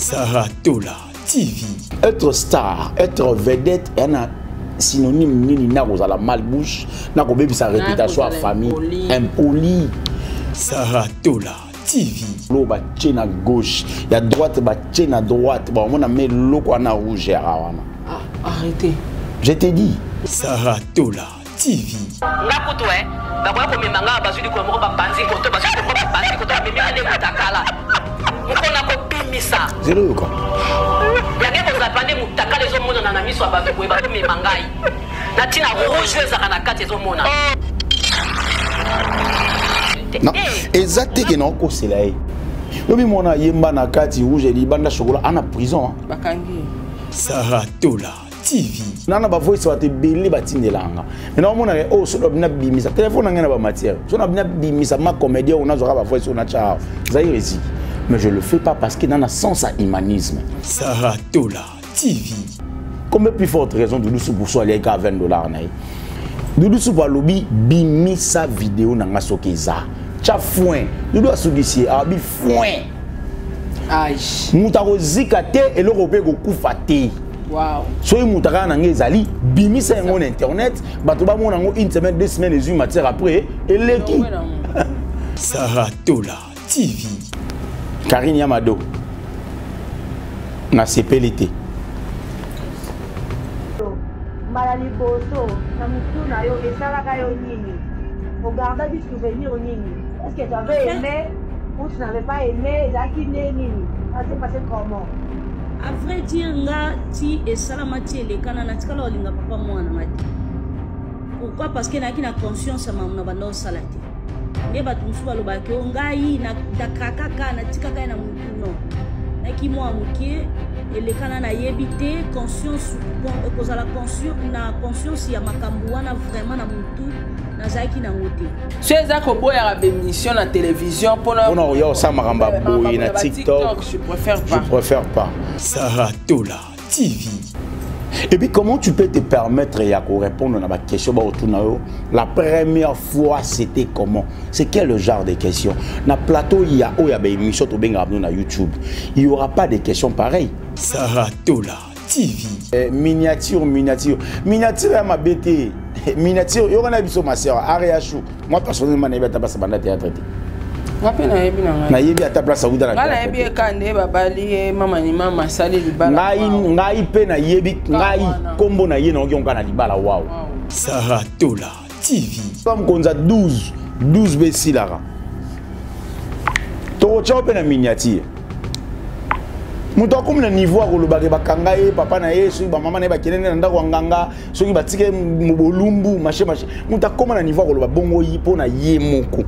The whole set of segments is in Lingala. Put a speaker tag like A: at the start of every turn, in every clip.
A: Sarah Tola TV.
B: Être star, être vedette, un synonyme nini na kozala mal bouche, na kobebisa réputation ya famille, impoli.
A: Sarah Tola TV.
B: Lo batie na gauche, ya droite batie na droite, ba mona me loko wana rouge ya wana.
C: Ah, arrêtez.
B: Je t'ai dit.
A: Sarah Tola TV.
D: Nga kutu eh, bakoya komema nga, bazwi likolo moko bapanzi koto, bazwi likolo moko bapanzi koto, bamemi nga nde mutakala. Mpo na kobimisa.
B: Zelo yoka.
D: Yango ekozala mpe nde mutakala ezomonana na miso ya bato boye, bazomema ngai. Na ntina rouge oyo ezalaka na kati ezomonana.
B: Non, eza te ke naokosela ye. Lobi mwana yemba na kati rouge libanda chocolat ana prison. Hein.
C: Bakangi.
A: Sarah Tola TV.
B: Nana ba voice bato ebele batindela nga. Mais naomona ke oh soki na bimisa téléphone na ngai na ba matière. Soki na bimisa ma comédien oyo nazwaka ba voice oyo natya awa. Zaïre eziki. Mais je le fais pas parce que nana sens à humanisme.
A: Sarah Tola TV.
B: Combien plus forte raison Doudou Soupe pour aller à 20 $ na ye. Doudou Soupe alobi bimisa vidéo na nga soki eza. Tcha foin. Doudou asukisi ye, abi foin.
C: Aïe.
B: Moto akozika te eloko mpe ekokufa te.
C: Wow.
B: Soki moto akaka na ngai ezali bimisa yango na internet, bato bamona yango une semaine, 2 semaines ezwi matière après eleki.
A: Sarah Tola TV.
B: Karine Yamado. Nasepeli te.
E: Mbala liboso na mutu na yo esalaka yo nini? Ogardaki souvenir nini? Est-ce que tu avais aimé ou tu n'avais pas aimé? Ezalaki nde nini? Ça s'est passé comment?
F: À vrai dire, nga ti esalama ti elekana natikala olinga papa mwana nga te. Pourquoi? Parce que nayaki na conscience ya mamu na banda osala te. Nde bato mosusu balobaki o ngai nakrakaka natikaka ye na motu non. Nayaki mwa moke elekana nayebi te conscience ekozala na conscience ya makambo wana vraiment na motu nazalaki nango te.
C: So eza koboyaka bémission na télévision mpona
B: mpona koya kosala makambo ya boye na TikTok,
C: je préfère pas.
B: Je préfère pas.
A: Sarah Tola TV.
B: Et puis comment tu peux te permettre ya ko répondre à ma question ba otuna yo? La première fois c'était comment? C'est quel genre de question? Na plateau il y a oya ba émission to benga na YouTube. Il y aura pas de questions pareilles.
A: Sarah Tola TV.
B: Eh, miniature, miniature. Miniature ya mabete. Miniature, yo kana biso ma sœur Ariachou. Moi personnellement nayebi ata place banda théâtre te.
C: Nga mpe nayebi na ngai.
B: Nayebi ata place auta na
C: Nga
B: théâtre
C: nayebi
B: te.
C: ye ka nde babali ye mama ni mama asali libala.
B: Ngai, ngai mpe nayebi, ngai
C: wana.
B: kombo na ye nayoki yango kaka na libala waouh.
C: Waouh.
A: Sarah Tola TV.
B: Comme konza 12, 12 besilaka. Tokotya mpe na miniature. Moto akomi na niveau ya kolobaka bakanga ye papa na ye soki bamama na ye bakende na ndako ya nganga soki batike bolumbu mache mache. Moto akoma na niveau ya koloba bongo ye mpo na ye moko.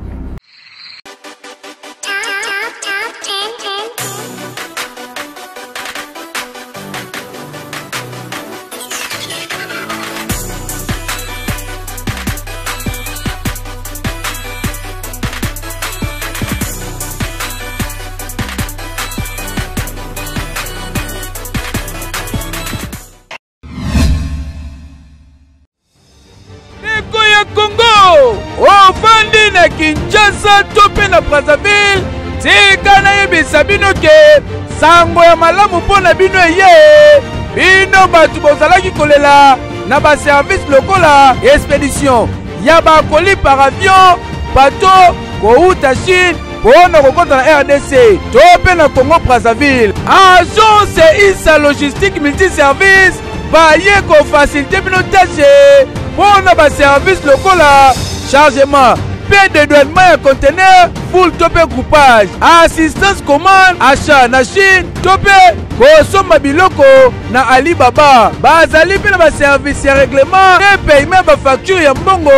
G: Ndeko ya Congo, ofandi na Kinshasa to mpe na Brazzaville, tika nayebisa bino ke sango ya malamu mpo na bino eye. Bino bato bozalaki kolela na baservice lokola expédition ya bakoli par avion, bateau kouta Chine mpo na kokota na RDC to mpe na Congo Brazzaville. Agence Issa Logistique Multiservice baye kofasilite bino tâche mpo na baservice lokola chargement mpe dédouanement ya conteneur full to mpe groupage, assistance commande, achat na Chine to mpe kosomba biloko na Alibaba. Bazali mpe na baservice ya règlement mpe paiement ya bafacture ya mbongo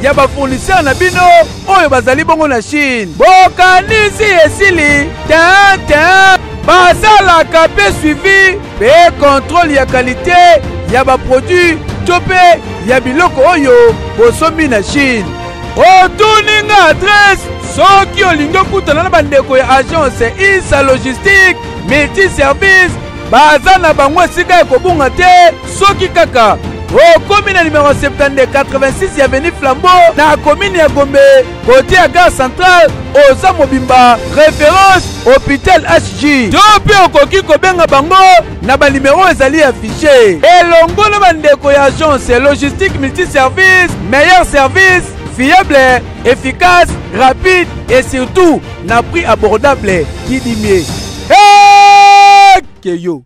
G: ya bafournisseur na bino oyo bazali bongo na Chine. Bokanisi esili tin tin, basalaka mpe suivi mpe contrôle ya qualité ya baproduit to mpe ya biloko oyo bosombi na Chine. Otuni nga adresse soki olingi okutana na bandeko ya agence Issa Logistique Multiservice, baza na bango esika ya kobunga te soki kaka Okomi na numero 72 86 ya avenue Flambeau na commune ya Gombe, kote ya gare centrale, oza mobimba référence hôpital HG. To mpe okoki kobenga bango na banimero ezali affiché. Elongo na bandeko ya agence logistique multiservice, meilleur service, fiable, efficace, rapide et surtout na prix abordable. Qui dit mieux? Hey, Keyo.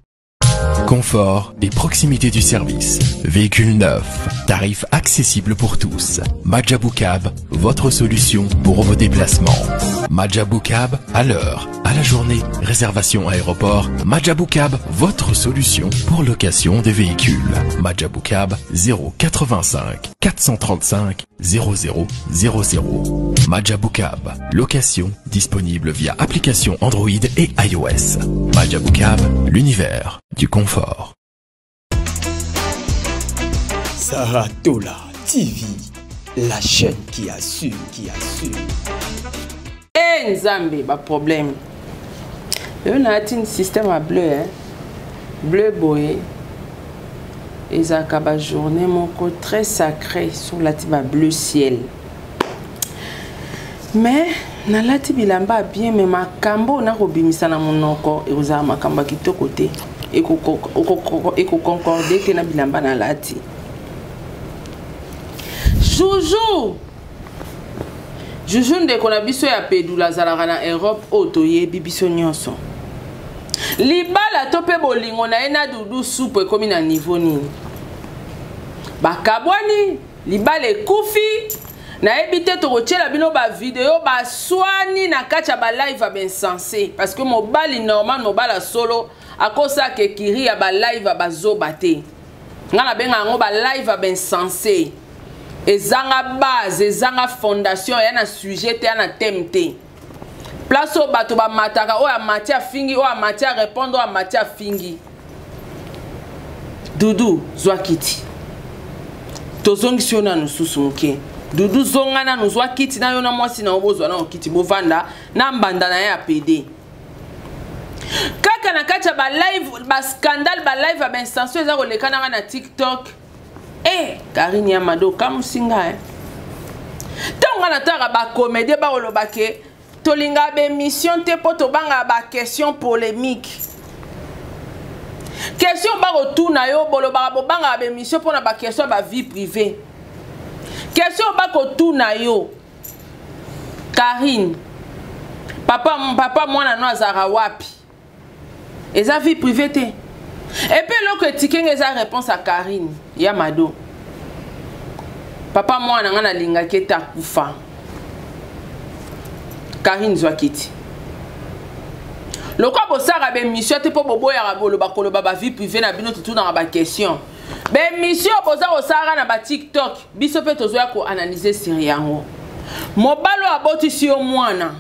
H: Confort et proximité du service. Véhicule neuf, tarif accessible pour tous. Majabou Cab, votre solution pour vos déplacements. Majabou Cab, à l'heure, à la journée, réservation aéroport. Majabou Cab, votre solution pour location des véhicules. Majabou Cab, 085 435 00 00. Majabou Cab, location disponible via application Android et iOS. Majabou Cab, l'univers du confort.
A: Saratola TV, la chaîne qui assure, qui assure.
C: Eh Nzambe, ba problème. Lelo nalati système ya bleu, hein. Bleu boye. Ezalaka ba journée moko très sacrée sur lati ba bleu ciel. Mais nalati bilamba bien, mais makambo nakobimisa na monoko ekozala makambo ya kitoko te. Ekoconcorde te na bilamba nalati. Joujou! Juju ndeko na biso ya pedula azalaka na Europe oyo toyebi biso nyonso. Libala to pe bolingo na ye na Doudou Supu ekomi na niveau nini? Bakabwani, libala ekufi, nayebi te tokotiela bino ba video baswani na kati ya ba live ya ba parce que mobali normal, mobali solo akosaka ekiri ya ba live ya bazoba te. Nga nabenga yango ba live ya ba insensé. Ezanga base, ezanga fondation, ya na sujet te, ya na thème te. Place oyo bato bamataka, oyo amati afingi, oyo amati a répondre, oyo amati afingi. Doudou, zwa kiti. Tozongisi yo nanu susu moke. Doudou, zonga nanu, zwa kiti na yo na mwasi na yo, bozwa nanu kiti, bovanda na mbanda na ye ya PD. Kaka na kati ya ba live, ba scandale, ba live ya ba instantion eza koleka nanga na TikTok. Eh, Karine Yamado, kamusinga, eh. Tango nga nataka ba comédien ba koloba ke tolinga ba émission te po tobanga ba question polémique. Question ba kotuna yo bolobaka bobanga ba émission pona ba question ba vie privée. Question ba kotuna yo Karine, papa, papa mwana no azalaka wapi? Eza vie privée te. Et puis eloko etike nga eza réponse à Karine ya Mado. Papa mwana nga nalingaki ete akufa. Karine zwa kiti. Lokwa bosaka ba émission te po boboyaka boloba koloba ba vie privée na bino totunaka ba question. Ba émission boza kosala na ba TikTok biso pe tozoya ko analyser sur yango. Mobalo abotisi yo mwana.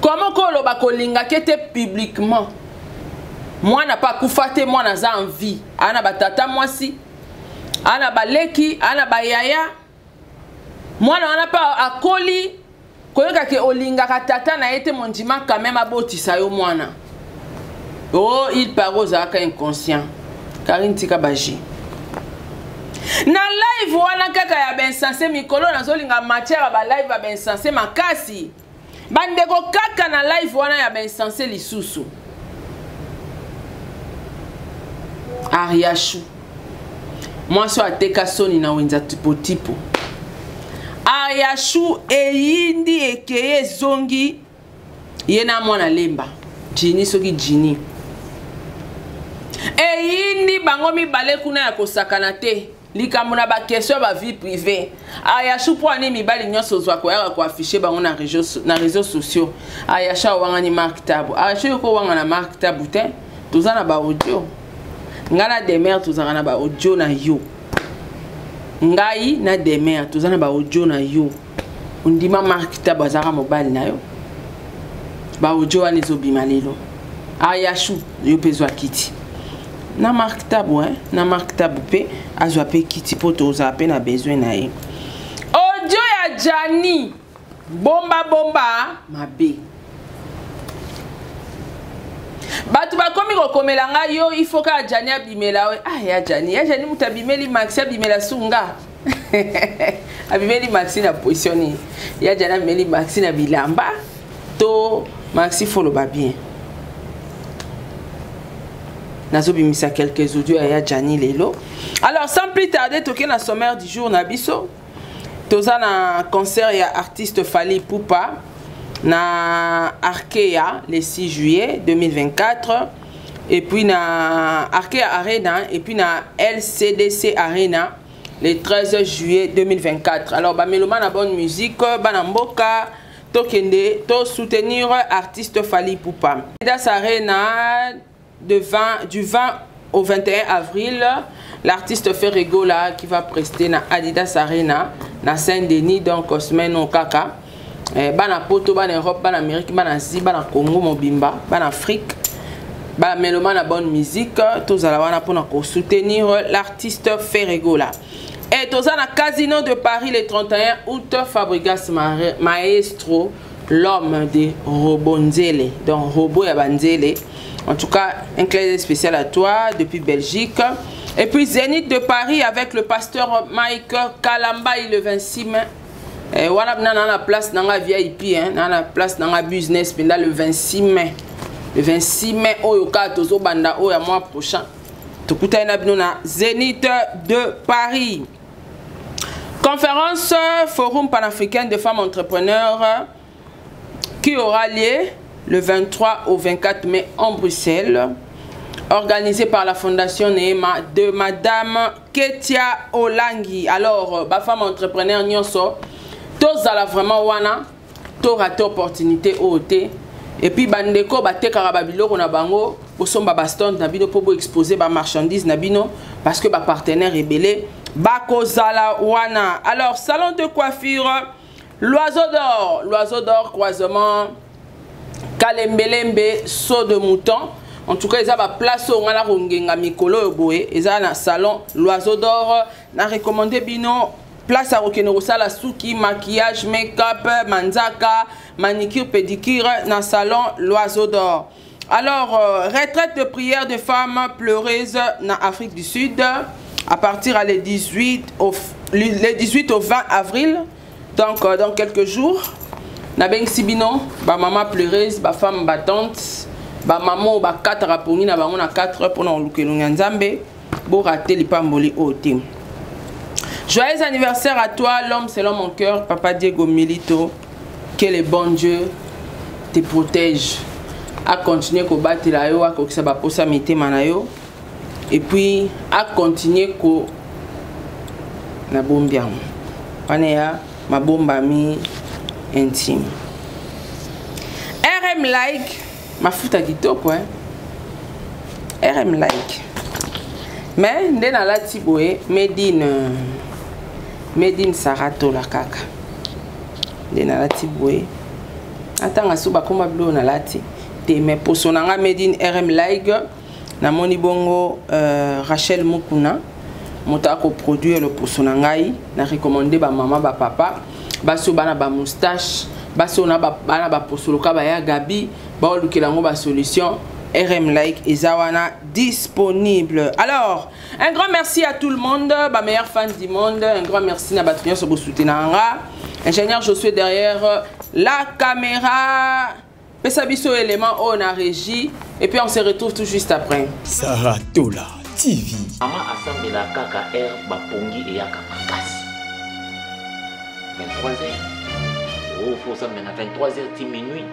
C: Comment koloba kolinga kete publiquement? Mwana pa kufa te, mwana aza en vie. Ana ba tata mwasi, ana ba leki, ana ba yaya. Mwana wana pa akoli koyoka ke olingaka tata na ye te, mondima quand même abotisa yo mwana. Oh, il paraît ozalaka inconscient. Karine tika baji. Na live wana kaka ya ba insensé mikolo nazolinga matière ya ba live ya ba insensé makasi. Bandeko kaka na live wana ya ba insensé lisusu. Ariachou. Mwasi oyo ateka soni na wenza tipo tipo. Ariachou eyindi ekeye ezongi ye na mwana lemba. Jini soki Jini. Eyindi bango mibale kuna ya kosakana te. Likambo na ba question ba vie privée. Ayashu po ani mibali nyonso ozwa koyaka ko afficher bango na réseau, na réseaux sociaux. Ayasha wangani Marc Tabu. Ayashu yoko wanga na Marc Tabu te. Toza na ba audio. Nga na Demer tozaka na ba audio na yo. Ngai na Demer toza na ba audio na yo. Ondima Marc Tabu azaka mobali na yo. Ba audio wana ezobima lelo. Ayashu yo pe zwa kiti. Na Marc Tabu, hein? Na Marc Tabu pe azwa pe kiti po tozala pe na besoin na ye. Audio ya Gianni bomba bomba mabe. Bato bakomi kokomela ngai yo il faut kaka Gianni abimela oyo. Ah ya Gianni, ya Gianni moto abimeli Maxi abimela sunga. Abimeli Maxi na position nini? Ya Gianni abimeli Maxi na bilamba to Maxi foloba bien. Nazobimisa quelques audios ya ya Gianni lelo. Alors sans plus tarder toke na sommaire du jour na biso. Toza na concert ya artiste Fally Ipupa na Arkea le 6 juillet 2024 et puis na Arkea Arena et puis na LCDC Arena le 13 juillet 2024. Alors ba mélomane na bonne musique, bana mboka tokende to soutenir artiste Fally Ipupa. Adidas Arena de 20, du 20 au 21 avril, l'artiste Ferre Gola qui va prester na Adidas Arena na Saint-Denis, donc semaine au kaka. Eh, bana poto, bana Europe, bana Amérique, bana Asie, bana Congo mobimba, bana Afrique. Ba mélomane na bonne musique, tozala wana pona ko soutenir l'artiste Ferre Gola. Et toza na Casino de Paris le 31 août, Fabregas Maestro, l'homme de Robonzele, donc robot ya banzele. En tout cas, un clin d'œil spécial à toi depuis Belgique. Et puis Zénith de Paris avec le pasteur Mike Kalamba le 26 mai. Et voilà, na la place nanga VIP, hein, na la place nanga business pendant le 26 mai. Le 26 mai oyo ka tozo banda oyo ya mois prochain. Tokutani na bino na Zénith de Paris. Conférence Forum panafricain de femmes entrepreneurs qui aura lieu le 23 au 24 mai en Bruxelles, organisée par la Fondation Neema de Madame Ketia Olangi. Alors, ba femme entrepreneur nyonso, tozala vraiment wana, to rater opportunité OT. Et puis bandeko batekaka ba biloko na bango, bosomba ba stand na bino po bo exposer ba marchandises na bino parce que ba partenaire ebele bakozala wana. Alors salon de coiffure L'oiseau d'or, l'oiseau d'or croisement Kalembelembe saut de mouton. En tout cas, ils ont place où on a rongenga mikolo boye, ils ont un salon l'oiseau d'or na recommandé bino place à okene kosala suki, maquillage, make-up, manzaka, manicure, pédicure na salon l'oiseau d'or. Alors, retraite de prière de femmes pleureuses na Afrique du Sud à partir à les 18 au, les 18 au 20 avril, donc dans quelques jours. Na bengisi bino ba maman pleureuse, ba femme battante, ba maman ba 4 rapongi na bango na 4 heures pour na lukelo nzambe bo rater lipamboli ote. Joyeux anniversaire à toi, l'homme selon mon cœur, papa Diego Milito. Que le bon Dieu te protège. À continuer ko batela yo, à kokisa ba posa mitema na yo. Et puis à continuer ko na bombia. Wana ya mabomba mi intime. RM like mafuta kitoko hein. RM like. Mais nde na lati boye Medine, Medine Saratola kaka. Nde na lati boye. Atanga so bakoma bilo na lati te mais poso na nga Medine RM like namoni bongo Rachel Mukuna moto ako produire le poso na ngai na recommander ba mama ba papa baso bana ba moustache baso na ba bana ba poso loka ba ya Gabi ba olukela ngo ba solution RM like ezawana disponible. Alors un grand merci à tout le monde, ba meilleurs fans du monde, un grand merci na bato nyonso bo soutenir nga. Ingénieur Josué derrière la caméra. Pesa biso élément oyo na régie et puis on se retrouve tout juste après.
A: Sarah Tola TV.
I: Mama asambela kaka air bapongi eyaka makasi. 23 heures. Oh, faut osambela na 23 heures ti minuit.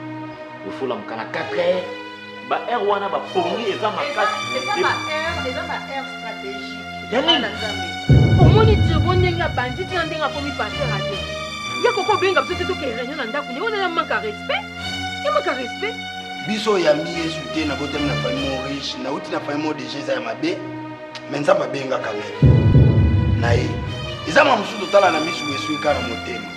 I: Il faut lamuka na 4 heures. Ba air wana bapongi eza makasi.
J: Eza ba air, eza ba air stratégique.
I: Ya nini?
J: Bana Nzambe. Omoni Turbo ndenge abandi tina ndenge akomi pasteur ate. Ya koko benga biso te toke réunion na ndako ne wana ya manque à respect. Ya manque à respect.
K: Biso ya mi Yesu te na botami na famille mo riche, na uti na famille mo déjà eza ya mabe, mais Nzambe abenga quand même. Na ye. Eza ma mususu totala na misu esui kaka na motema.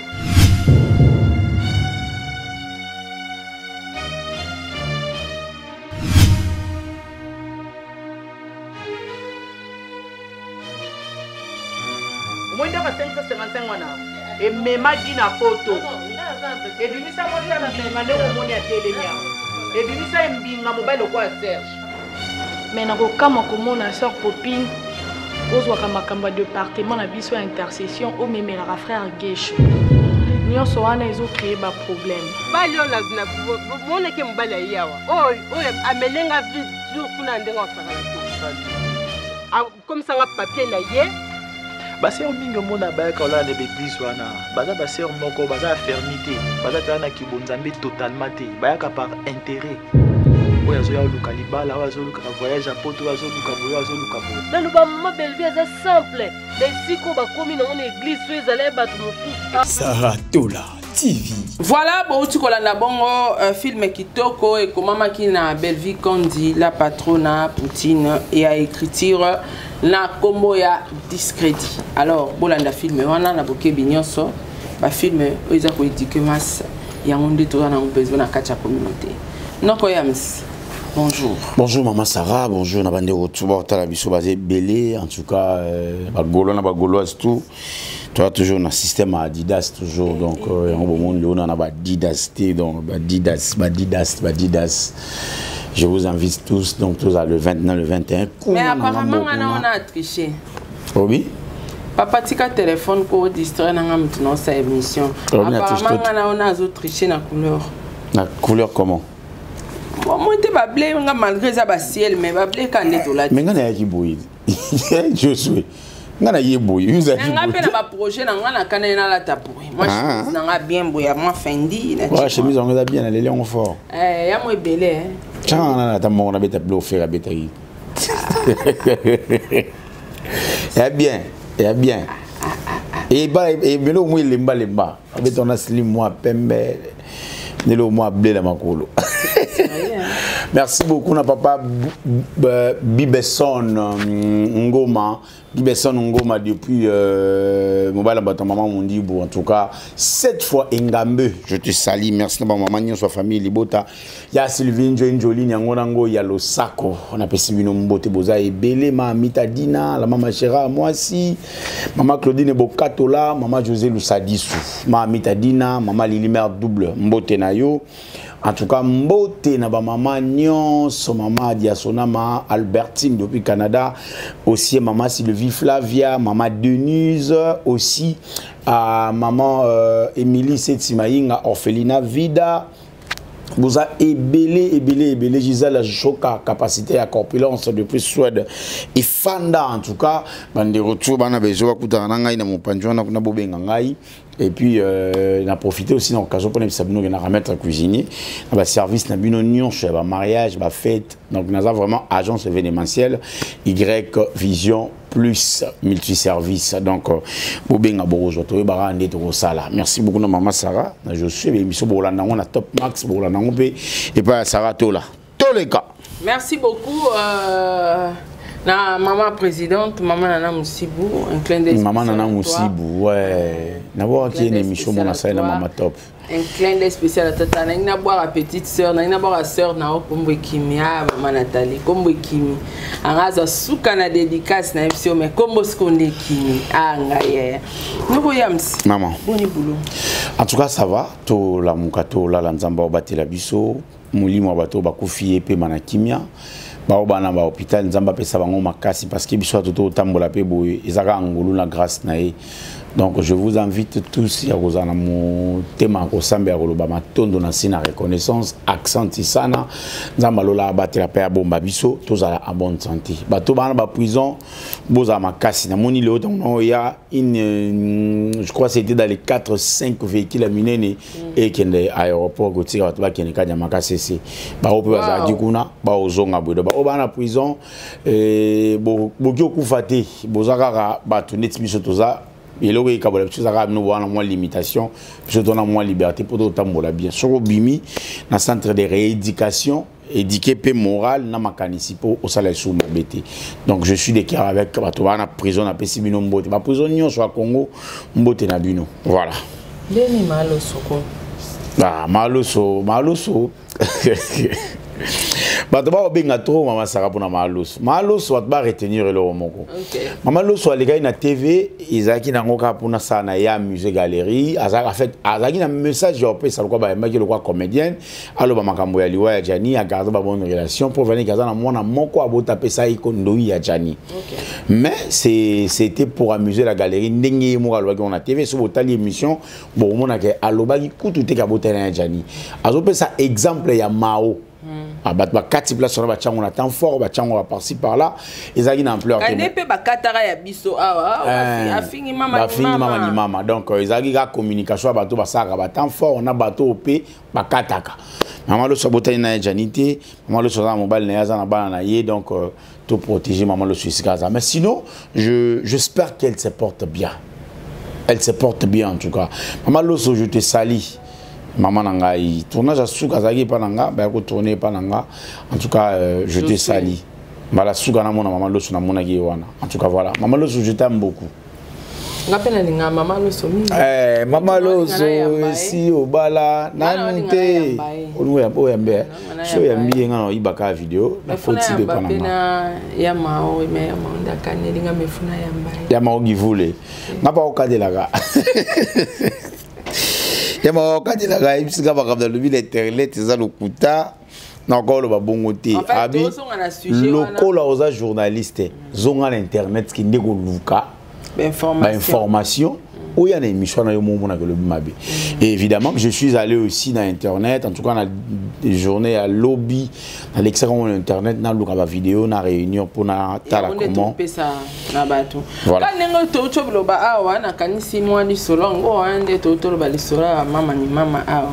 L: Omoni ndako ya 555 wana ememaki na poto ebimisa mwasi ya mbima ndenge omoni atelemi awa. Ebimisa ye mbinga mobali lokola Serge.
J: Mais nakokamwa komona sœur Popine ozwaka makambo ya departement na biso ya intercession omemelaka frère Gesho. Nyonso wana ezo créer ba problème.
M: Mobali oyo moneke mobali aye awa oyo oyo amele nga vie jour kuna ndenge osakana te akomisa nga papier na ye.
N: Basere mingi omona bayaka kolala na baeglise wana baza basere moko baza affermi te, baza mpenza na kibonzambe totalement te, bayaka par intérêt. Oyo azoya oluka libala, oyo azoluka voyage ya poto, oyo azoluka boye, oyo azoluka boye.
O: Naloba mama Bellevue aza simple na esika oyo bakomi nango na eglise so ezala ya bato mosusu.
A: Sarah Tola TV.
C: Voilà, bouti kolanda bongo euh, film kitoko ekomamaki na Bellevue Kondi, la patrona Poutine et à écriture na kombo ya discrédit. Alors, bolanda film wana na bokebi nyonso, ba film oyo eza ko éduquer masse yango nde toza nango besoin na kati ya communauté. Noko Yams, bonjour.
B: Bonjour maman Sarah, bonjour na bande retour ba biso basé belé en tout cas euh, ba gaulois na ba gauloise tout. Toi toujours dans système Adidas toujours donc euh, yango bomoni leo na ba Adidas te donc ba Adidas ba Adidas ba Adidas. Je vous invite tous donc tous à le 29 le 21.
C: Mais apparemment on a triché.
B: Oui.
C: Papa tika téléphone ko distraire nanga mutu na sa émission. Apparemment ngana on a zo tricher na couleur.
B: Na couleur comment?
C: Bon moi te ba blé nga malgré ça ba ciel mais ba blé ka nde tolati.
B: Mais ngana yaki boye. Josué. Nga na ye boye.
C: Nga mpe na ba projet na nga na kana ye nalata boye. Moi ah. chemise na nga bien boye ya mwa Fendi
B: na. Ouais, chemise yango eza bien naleli yango fort.
C: Eh ya mo ebele hein.
B: Tiens na ata moko na beta bilo faire abetaki. Ya bien, ya bien. Et ba ebele au moins lemba lemba. Abeta na slim moi pembe. Nelo moi blé la makolo. Merci beaucoup na papa Bibesson Ngoma, Bibesson Ngoma depuis euh, mobile bato maman Mundibu en tout cas sept fois Engambe, je te salue. Merci na maman nyonso famille Libota. Ya Sylvie Njo Njoli nyango nango ya Losako. On apesi bino mbote boza ebele ma Mita Dina, la mama Chera mwasi, mama Claudine Bokatola, mama José Lusadisu, ma Mita Dina, mama Lili mère double mbote na yo. En tout cas, mbote na ba mama nyonso, mama Diasona, ma Albertine depuis Canada, aussi mama Sylvie Flavia, mama Denise, aussi à maman euh, Émilie Setsimainga, orphelina Vida, boza ebele ebele ebele Gisèle Joka capacité ya corpulence depuis Suède ifanda en tout cas bandeko tout bana bezo bakutana na ngai na mopanzi wana kuna bobenga ngai et puis euh, na profiter aussi na occasion mpona bisa bino ke na remettre cuisinier na baservice na bino nyonso ya bamariage bafete donc naza vraiment agence événementielle Y Vision plus multiservice donc euh, bobenga bokozwa toyebaka nde tokosala merci beaucoup na mama Sarah na je suis émission bolanda yango na top max bolanda yango mpe epai ya Sarah Tola toleka.
C: Merci beaucoup euh, na maman présidente, maman Nana Moussibou, un clin d'œil.
B: Maman Nana Moussibou, ouais. Nabwaki ye na émission mona asali na mama top.
C: Un clin d'œil spécial à tata. Nangi na boire petite sœur, nangi na boire sœur na kombo ekimi. Ah maman Nathalie, kombo ekimi. Anga aza suka na dédicace na biso mais kombo skonde ekimi. Ah ngai yaya. Noko Yams.
B: Maman.
C: Boni boulot.
B: En tout cas, ça va. To la mukato la la nzamba obatela biso. Molimo ya bato bakufi ye pema na kimia. Bao bana ba hôpital nzamba pesa bango makasi parce que biso toto tambola pe boye ezaka ngolu na grâce na ye. Donc je vous invite tous ya kozala na motema ya kosambela koloba matondo na nsi na reconnaissance accent sana nzambe alola abatela mpe abomba biso tozala en bonne santé. Bato bana ba prison bozala makasi namoni leo ntango naoya une je crois c'était dans les 4 5 véhicules ya minene ekende aéroport kotika bato bakende kanya makasi ese bango mpe bazalaki kuna baozonga boye baoyo baa na prison boki okufa te boza kaka bato neti biso toza eloko ekabola biso eza kaka bino wana mwa limitation biso tona mwa liberté mpo totambola bien soki obimi na centre de rééducation éduqué pe moral na makanisi po osala lisusu mabe te. Donc je suis de cœur avec bato baa na prison napesi bino mbote ba prison nyonso ya Congo mbote na bino voilà.
C: Ndeni maloso ko?
B: Ah, maloso maloso. Bato bakobenga trop mama Sara mpona mama Loso. Mama Loso, bato baretenir eloko moko. Mama Loso alekaki na TV, ezalaki nango kaka mpona sala na ya musée galerie. Azalaki, en fait, azalaki na message ya opesa lokwa bayambaki lokwa comédienne, aloba makambo ya liwa ya Gianni, agarde ba bonne relation mpo vaniki aza na mwana moko abota apesa ye ndoi ya Gianni. Mais c'était pour amuser la galerie, ndenge ye moko alobaki na TV. So botali émission, bokomonaka alobaki kutu te kabotali na ya Gianni. Azopesa exemple ya Mao. Ah, bato bakati place wana, batyango na temps fort, batyango ba par-ci par-là, ezalaki na ampleur te.
C: Kande mpe bakataka ya biso awa. Afingi mama ni
B: bafingi mama ni
C: mama.
B: Mama. Donc ezalaki kaka communication ya bato basalaka ba temps fort na bato oyo mpe bakataka. Mama Loso abotani na ye Jani te. Mama Loso aza na mobali na ye, aza na bana na ye. Donc to protéger mama Loso esika aza. Mais sinon, j'espère qu'elle se porte bien, elle se porte bien. En tout cas, mama Loso, je te salue, mama na ngai. Tournage ya suka azalaki epa na nga, baya kotourne epa na nga. En tout cas, je te salue. Mbala suka namona mama Loso, namonaki ye wana. En tout cas, voilà, mama Loso, je t'aime beaucoup.
C: Nga mpe nalingaka mama Loso mingi.
B: Eh, mama
C: Loso
B: Loso, esi obala nanu te? Olingo oyambe, so oyambi ye, nga na oyibaka ya video, nakoti mpe epa na
C: mpe
B: nga.
C: Na ya mao, me ya mao nde akanelinga, mefuna yamba ye.
B: Ya mao givule, nga mpa okadelaka ya mao, okadelaka ayebisika makambo nalobi na internet eza lokuta. Nakoloba bongo te.
C: En fait,
B: Abi
C: tozonga na sujet wana.
B: Lokola oza journaliste, zonga na internet, kende koluka
C: bainformation.
B: Bainformation oyo na émission na yo momonaka elobi mabe. Et évidemment, je suis allé aussi na internet. En tout cas, na journée ya lobi, nalekisaka ngo na internet, naluka bavideo na réunion mpona tala
C: Yango nde
B: comment.
C: topesa na bato.
B: Voilà.
C: Ka ndenge touti oloba awa, nakanisi mwa lisolo yango wana nde touti oloba, lisolo ya mama ni mama awa.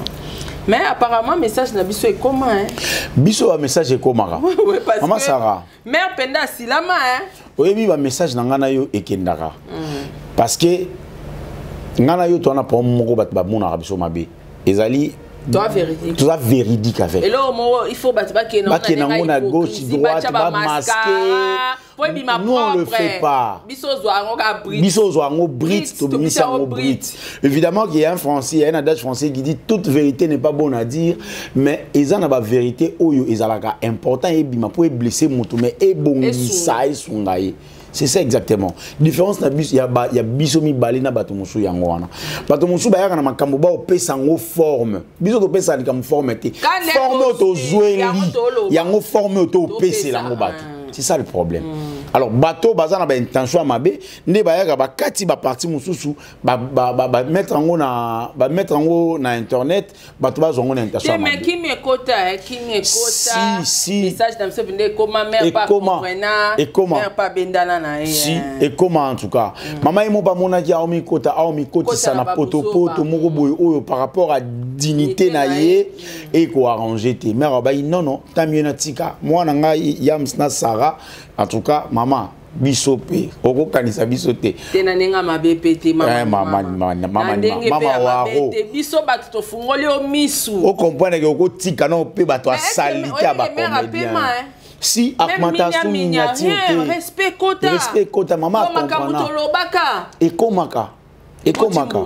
C: Mais apparemment message na biso ekoma, hein.
B: Biso bamessage ekomaka.
C: Ouais, parce
B: Mama
C: que
B: Sara,
C: mare mpenza asilama, hein.
B: Oyebi, bamessage na ngai na yo ekendaka, parce que ngai na yo towana problème moko, bato bamonaka biso mabe, ezali
C: Toa véridique.
B: Toza véridique avec.
C: Eloko moko, il faut bato bakende.
B: Bakende yango na gauche, droite, bamasque.
C: Po ebima.
B: Nous, on le fait pas.
C: Biso ozwa yango kaka brut.
B: Biso ozwa yango brut, tobimisi yango brut. Évidemment qu'il y a un français, il y a un adage français qui dit: toute vérité n'est pas bonne à dire. Mais eza na bavérité oyo ezalaka important ebima po eblesse moto, mais ebongisa, esunga ye. C'est ça exactement différence na biso ya biso mibale na bato mosusu. Yango wana bato mosusu bayaka na makambo, baopesa yango forme. Biso topesa likambo forme te. Forme oyo tozweli yango, forme oyo topesela yango bato, c'est ça le problème. Alors bato baza na baintention ya mabe nde bayaka, bakati baparti mosusu, bamettre yango na, bamettre yango na internet, bato bazwa yango na intention ya
C: mais
B: mabe.
C: Kimi ekota, kimi ekota.
B: Si, si.
C: Message na biso mpe ekoma, mare pa
B: Ekoma.
C: comprena.
B: Ekoma.
C: Mare pa bendana na ye.
B: Si, ekoma. En tout cas, mama ye mo bamonaki aomikota, aomikotisa
C: Kota
B: na
C: na
B: potopoto moko boye oyo par rapport à dignité na ye ekoarrange te. Mare abai: non, non, tant mieux, natika mwana ngai Yams na Sara. En tout cas, mama, biso mpe okokanisa biso te.
C: Te, na ndenge ya mabe mpe te.
B: Eh, mama, mama, mama,
C: Na ndenge mpe
B: mama
C: ya mabe
B: Waro.
C: te. Biso bato tofungoli yo misu.
B: Okomprendre ke okotika na mpe bato asalite ya bacomédien si augmentation miniature te.
C: Respect kota.
B: Respect kota, mama.
C: Makambo
B: Akomprena.
C: tolobaka.
B: Ekomaka, ekomaka,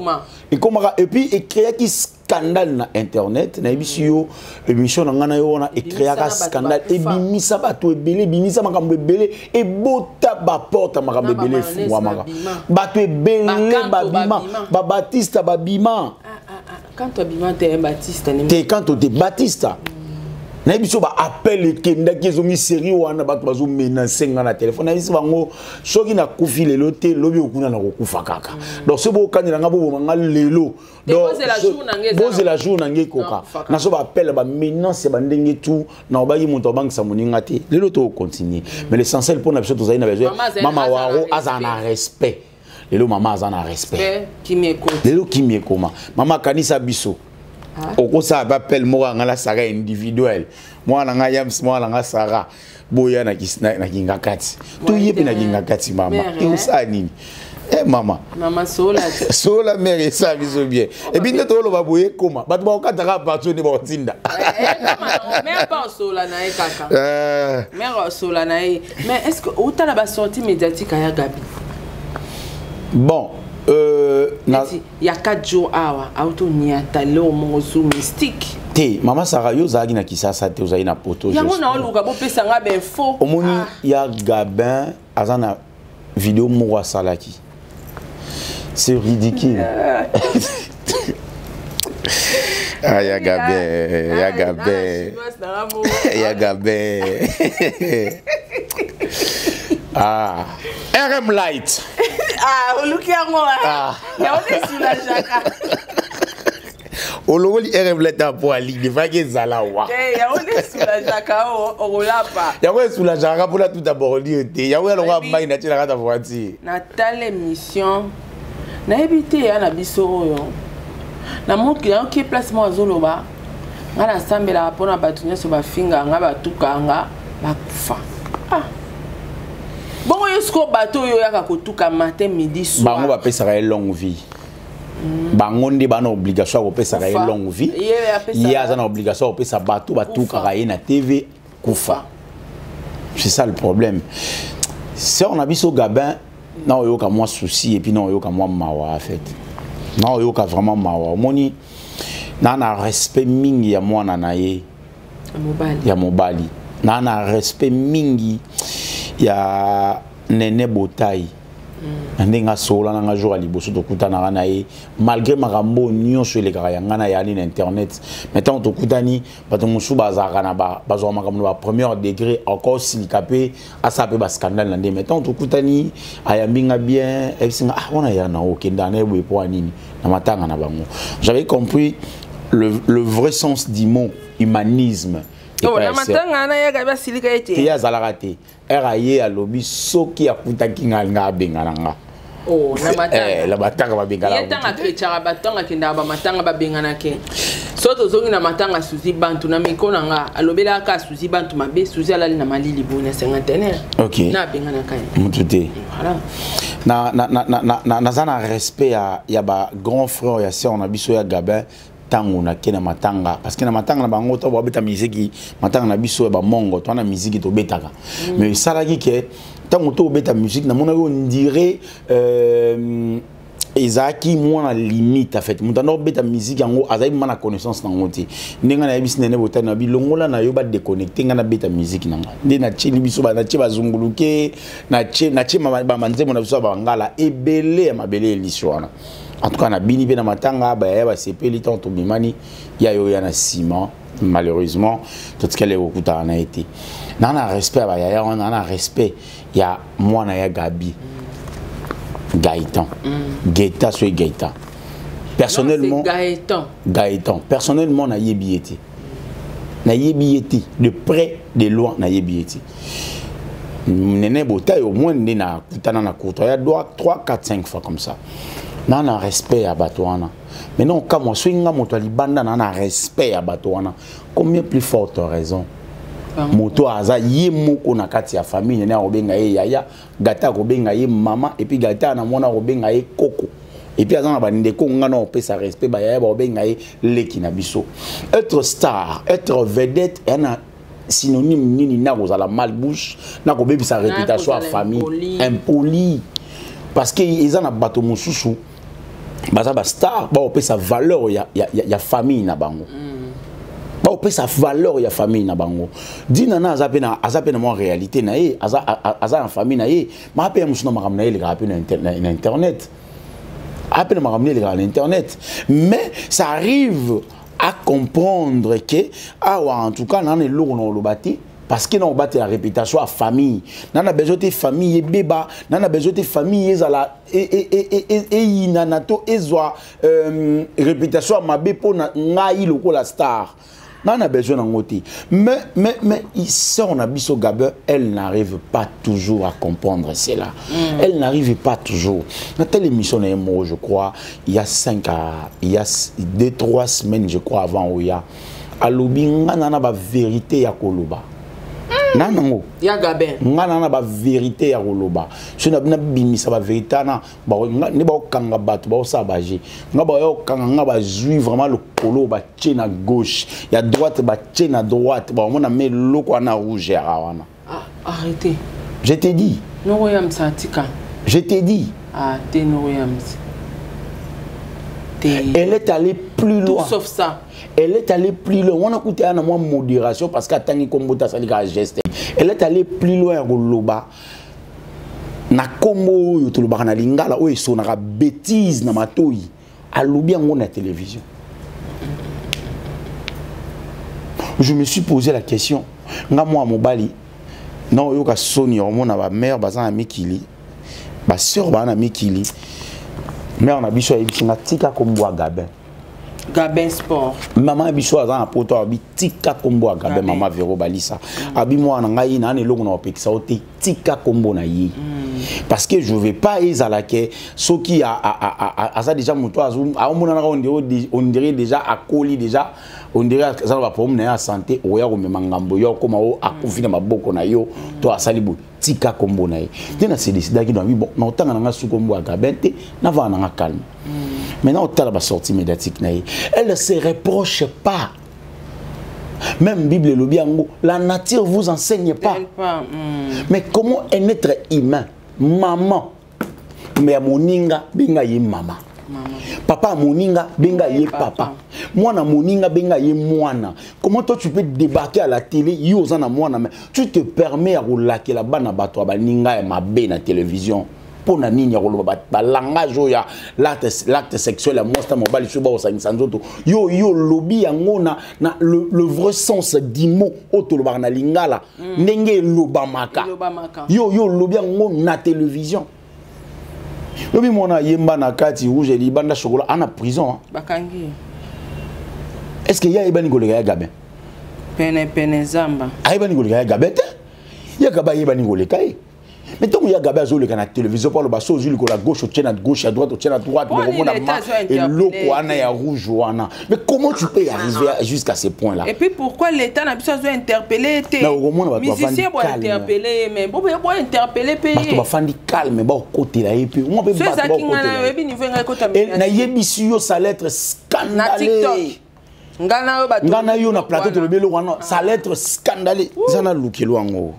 B: ekomaka. Et puis ecréaki scandale na internet. Nayebisi yo, émission na ngai na yo wana ecréaka scandale, ebimisa bato ebele, ebimisa makambo ebele, ebota baporte ya makambo ebele, efungwamaka, bato ebele babima, babatista babima.
C: Quand abima te, Batiste.
B: Te, kanto te, Batista. Nayebi so baappel ekendaki, ezongi série wana, bato bazomenace nga na telefone. Nayebi so bango, soki nakufi lelo te, lobi okuna na kokufa kaka. Donc soki bokanela nga, boboma nga lelo, bozela jour na ngai ekoka. Naso baappel, bamenace ya bandenge tu na obaki moto abangisa moninga te. Lelo tokocontinue, mais l'essentiel mpo na biso, tozali na besoin mama Waro azala na respect. Lelo mama aza na respect, lelo kimi ekoma. Mama akanisa biso, okosala bapele moko ya nga na Sara individuel, mwana na nga Yams, mwana na nga Sara, boya na kinga kati, toye mpe na kinga kati. Mama, eosala nini? Eh, mama.
C: Mama sola.
B: Sola, mare, esala biso bien. Et puis nde toloba boye, ekoma bato bakokataka parti nde bakotinda.
C: Mare pa osola na ye kaka, mare osola na ye. Mais est ce que otala basortie médiatique aya Gabi?
B: Bon,
C: na... il y a 4 jours awa autoniata leo moko zu mystique.
B: Te, mama Sara, yo ozalaki na Kisasa te, ozalaki na Poto.
C: Yango naoluka bopesa nga bainfo.
B: Omoni ah. Ya Gabin aza na video moko asalaki, c'est ridicule. Ah, ya Gabin, ya Gabin, ya Gabin. Ah, RM Light.
C: Ah, oluki yango. Ah. Yango nde soulageaka.
B: Olongoli RM Light mpo alingi efaki ezala wa.
C: Yango nde esoulageaka, okolapa.
B: Yango esoulageaka mpona tuta bordio te. Yango ya lokola mai na tie na kati ya voiture.
C: Natala émission, nayebi te ya na biso oyo namoki, nayoki place moko azoloba: ngai nasambelaka mpona bato nyonso bafingaka ngai, batukaka nga, bakufa. Ah, bongo yo sikoyo, bato oyo oyaka kotuka matin, midi, soir?
B: Bango bapesaka ye longue vie. Bango nde bana obligation ya kopesaka ye longue vie. Ye aza na obligation ya kopesa bato batukaka ye na TV kufa. C'est ça le problème. Sœur na biso Gabin, na oyoka mwa souci et puis na oyoka mwa mawa. En fait, na oyoka vraiment mawa. Omoni, na respect mingi ya mwana na ye ya mobali, na respect mingi ya Nene Botai, na ndenge asola na nga jour ya liboso tokutanaka na ye, malgré makambo nyonso elekaka ya nga na yali na internet. Mais ntango tokutani, bato mosusu bazalaka na bazwaka makambo na bapremière degré, encore silika mpe asala mpe bascandale na nde. Mais ntango tokutani, ayambi nga bien, ayebisi nga: ah, wana ya na okendaka na ye boye mpo ya nini na matanga na bango. J'avais compris le vrai sens du mot humanisme.
C: Oh, na matanga wana yaka basilika ye te?
B: Te, ye azalaka te. Ere aye, alobi soki akutaki nga, alinga abengana nga.
C: Oh, na matanga.
B: Na matanga babengana.
C: Ye ntango akretchaka bato, ntango akendaka bamatanga, babenganake. So tozongi na matanga Suzi Bantu, na miko na nga alobelaka Suzi Bantu mabe. Suzi alali na malili boye na cinquantenaire.
B: Ok.
C: Na abenganaka ye.
B: Mutu te.
C: Voilà.
B: Naza na respect ya ba grand frère ya sœur na biso ya Gabin. Ntango nake na matanga, parce que na matanga na bango, ntango babeta miziki, matanga na biso ya bamongo to wana, miziki tobetaka. Mais esalaki ke ntango tobeta musique, namonaki on dirait ezalaki mwana limite. En fait, moto anda kobeta musique yango azali ma na connaissance nango te. Ndenge nayebisi Nene Botani na bilongola na yo, badéconnecte ngai, nabeta musique na ngai nde natieli biso, natie bazunguluke, natie banzembo na biso ya bangala ebele ya mabele eliso wana. En tout cas, nabini mpe na matanga, bayaya basepeli. Ntango tobimani, ya yo ya na nsima, malheureusement totikali kokutana na ye te. Naa na respect ya bayaya wana, naa na respect ya mwana ya Gabi, Gaëtan. Gaëtan, soki Gaëtan, personnellement.
C: Gaëtan.
B: Gaëtan, personnellement nayebi ye te, nayebi ye te de près, de loin nayebi ye te. Nene Botai au moins nde nakutana na courtois ya 3, 4, 5 fois comme ça. Na respect ya bato wana. Maintenant, okamwa, soki nga moto ya libanda na respect ya bato wana, combien plus forte raison moto aza ye moko na kati ya famille? Nene akobenga ye yaya, Gata akobenga ye mama, et puis Gata na mwana akobenga ye koko, et puis aza na bandeko. Nga na opesa respect, bayaya bakobenga ye leki na biso. Être star, être vedette, eya na synonyme nini na kozala mal bouche, na kobebisa réputation ya famille, impoli? Parce que eza na bato mosusu baza bastar, baopesa valeur ya famille na bango. Baopesa valeur ya famille na bango. Dina na aza mpe na mwa réalité na ye, aza na famille na ye, ma mpe ya mosusu na makambo na ye elekaka mpe na internet, ape na makambo na elekaka na internet. Mais ça arrive à comprendre que awa, en tout cas, nana eloko na oloba te, parce que na obatela réputation ya famille, nana besoin te famille ebeba, nana besoin te famille ezala eyinana to ezwa réputation ya mabe mpo na ngai lokola star. Nana besoin nango te. Mais sœur na biso Gabin, elle n'arrive pas toujours à comprendre cela. Elle n'arrive pas toujours. Na telle émission na ye moko, je crois il y a 5 à il y a 2, 3 semaines, je crois, avant oya, alobi: nga na bavérité ya koloba na nango.
C: Ya Gabin.
B: Nga na bavérité ya koloba. So na nabimisa bavérité wana nde baokanga bato, baosala baje nga, baya okanga nga, bazwi vraiment lokolo, batie na gauche, ya droite batie na droite, baomona me eloko wana rouge yaka wana.
C: Ah, arrêtez.
B: Je te dis.
C: Noko yamisa, atika.
B: Je te dis.
C: Ah te, noko yamisa.
B: Elle est allée. plus loin.
C: Tout sauf ça.
B: Elle est allée plus loin. Wana kuta ya na mwa modération parce que atangi kombo ta sali ka geste. Elle est allée plus loin ya koloba na kombo oyo tolobaka na lingala oyo esonaka bêtise na matoyi. Alobi yango na télévision. Je me suis posé la question. Nga mwa mobali na oyoka soni ya komona ba mère baza na mikili, ba sœur baza na mikili. Mère na biso ayebisi nga tika kombo ya Gabin.
C: Gabin Sport.
B: Maman biso aza na poto abi tika kombo ya Gabin, maman Vero Balisa. Abi mwana ngai na eloko na opekisa yo te tika kombo na ye. Parce que je vais pas ezala ke soki aza déjà moto azo aomonana on dirait déjà akoli déjà on dirait aza na ba problème na ye ya santé oya komema ngambo yo akoma o akufi na maboko na yo to asali boye tika kombo na ye. Te na se décidaki na bon na otanga na nga su kombo ya Gabin te na vana na nga calme. Maintenant, on la sortie médiatique. Elle ne se reproche pas. Même Bible le bien, la nature vous enseigne pas. Mais comment un être humain, maman, mais moninga, benga ye maman. Papa moninga, benga ye papa. Mwana moninga, benga ye mwana. Comment toi tu peux débarquer à la télé, yo ozana mwana, mais tu te permets à roulaker la bana bato ba ninga ya mabe na télévision. Pona nini ya koloba ba langage oyo ya l'acte sexuel ya mwasi na mobali soki bakosangisa nzoto. Yo, yo lobi yango na le vrai sens du mot oyo tolobaka na lingala. Ndenge elobamaka.
C: Elobamaka.
B: Yo, yo lobi yango na télévision. Lobi mwana yemba na kati rouge libanda chocolat ana prison, hein.
C: Bakangi.
B: Est-ce que ya yebani koleka ya Gabin?
C: Pene pene zamba.
B: Ayebani koleka ya Gabin te? Ya Gabin ayebani koleka ye. Mais tant qu'il y a Gabin Azoleka na télévision, pour le basso, Zuli, la gauche, au na gauche, à droite, au na droite,
C: Pour
B: le
C: aller
B: Romo,
C: l'état,
B: na ma,
C: soit
B: et l'eau,
C: interpellé.
B: quoi, na, ya rouge, wana. Mais comment tu peux y arriver jusqu'à ce point-là?
C: Et puis pourquoi l'État n'a pas besoin d'interpeller?
B: Mais au Romo, on va
C: Musicien,
B: pas
C: bon,
B: calme.
C: interpeller, mais bon, bon, interpeller, payer.
B: Parce que va faire calme, bon, côté là, et puis, moi,
C: Ceux
B: peut battre,
C: qui
B: bon,
C: n'ont
B: côté là.
C: pas niveau, ils ont
B: Et na yebi si yo, ça allait être scandaleux.
C: Na TikTok. Nga na yo bato
B: Nga na yo na plateau tolobi eloko wana, ça allait être scandaleux. Eza na lukelo yango.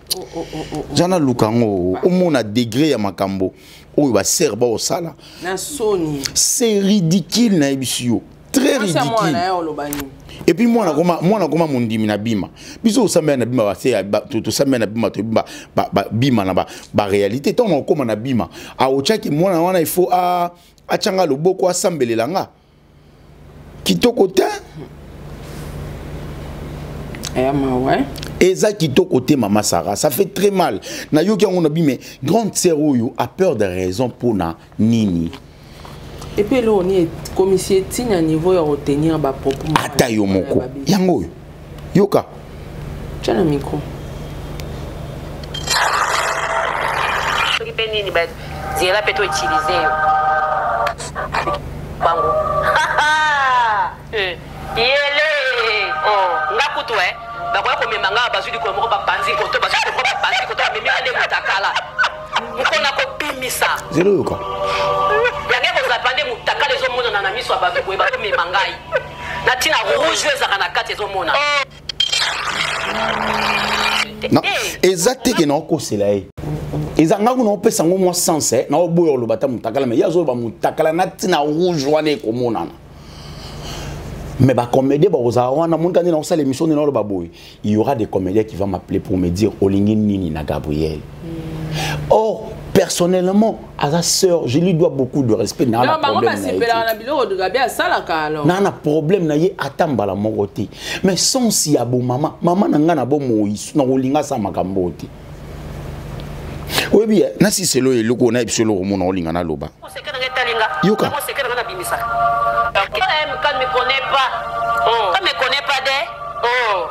B: Eza na luka yango. Omona degré ya makambo oyo ba sœur ba osala.
C: Na soni.
B: C'est ridicule na yebi yo. Très
C: Mwasi ya mwana
B: ridicule.
C: ya oloba nini?
B: Et puis moi na koma mondimi na bima. Biso osambela na bima ba se ba to to sambela na bima to bima ba ba bima na ba ba réalité tant on koma na bima. A ochaki mwana wana il faut a achanga loboko asambelela nga. Kitoko te.
C: Eh, ma ouais.
B: Eza kitoko te mama Sarah, ça fait très mal. Na yoki yango na bi mais grande sœur oyo a peur de raison pour na nini.
C: Et puis là on est commissaire tina niveau ya retenir ba propos.
B: Ata yo moko. Yango oyo. Yoka.
C: Tiens le micro.
D: Soki pe nini ba zela pe to utiliser yo. Bango. Yele. Oh, nga kutu eh. Bakoya komema nga bazwi likolo moko bapanzi koto, bazwi likolo moko bapanzi koto, bamemi nga nde mutakala. Mokona kobimisa.
B: Zelo yoka.
D: Yange kozala pa nde mutakala ezomonana na miso ya bato boye, bazomema ngai. Na ntina rouge oyo ezalaka na kati ezomona.
B: Non, eza te ke na okosela ye. Eza nga kuna opesa ngo mwa sens, eh, na oboya oloba ta mutakala, mais ye azoloba mutakala na ntina rouge wana ekomonana. Mais bah comédien bah aux wana mon candidat na l'émission de ba boy. Il y aura des comédiens qui vont m'appeler pour me dire olingi nini na Gabriel. Or personnellement à sa sœur, je lui dois beaucoup de respect na
C: Non,
B: na
C: bango
B: problème na ye
C: basepelaka
B: te.
C: na biloko de Gabi asalaka alors.
B: Na na problème na ye atambala moko te. Mais sans si ya bo mama, mama na nga na bo moïse na olinga sa makambo te. Oyebi, na si selo eloko na biso eloko mona olinga na loba. Yoka.
D: Quand ne me connaît pas. Quand me connaît pas de. Oh.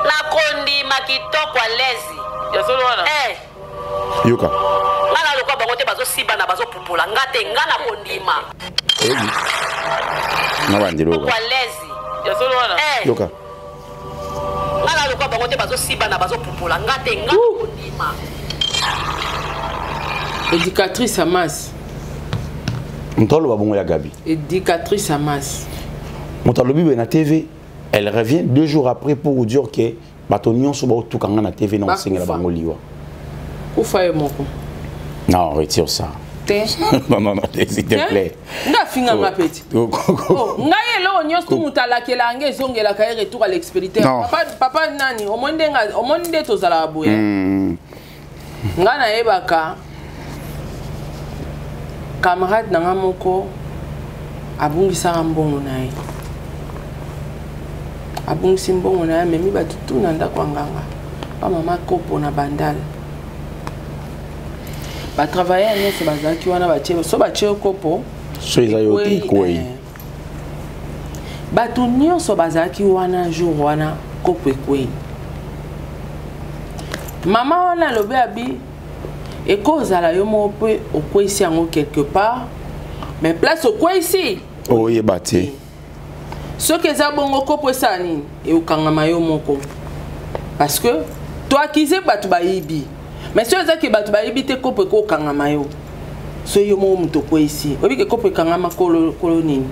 D: Nakondi makitoko à l'aise.
C: Ya solo wana.
D: Eh.
B: Yoka.
D: Nga na lokwa bango te bazo siba na bazo pupola nga te nga na kondima.
B: Oyebi. Na bandelo yoka.
D: Kwa l'aise.
C: Ya solo wana.
D: Eh.
B: Yoka.
D: Nga na lokwa bango te bazo siba na bazo pupola nga te nga na kondima.
C: Éducatrice à masse.
B: Ntolo babongo ya Gabi.
C: Éducatrice à masse.
B: Moto alobi na TV, elle revient 2 jours après pour vous dire que bato nyonso ba otukanga na TV na
C: Bakufa.
B: osengela bango liwa.
C: Kufa ye moko.
B: Non, retire ça.
C: Te.
B: Non, non, non, s'il te plaît.
C: Nga afinga nga mpe ti. Oh, ngai eloko nyonso tu moto alakela yango ezongelaka ye, retour à l'expéditeur. Papa, papa nani, omoni nde omoni nde tozalaka boye. Ngai nayebaka camarade na nga moko abungisaka mbongo na ye, abungisi mbongo na ye, amemi bato tu na ndako ya nganga pa mama kopo na Bandala. Batravailleur nyonso bazalaki wana, batie so batie kopo.
B: So eza yo te, ekwei.
C: Bato nyonso bazalaki wana jour wana kopo ekwei. Mama wana alobi, abi ekozala yo moko mpe okweyisi yango quelque part, mais place okweyisi
B: oyeba te.
C: Soki eza bongo, kopo esala nini? Ekokangama yo moko, parce que toakize bato bayibi. Mais soki ezaki bato bayibi te, kopo ekokangama yo. So yo moko moto okweyisi, oyebi ke kopo ekangama kolo, kolo nini?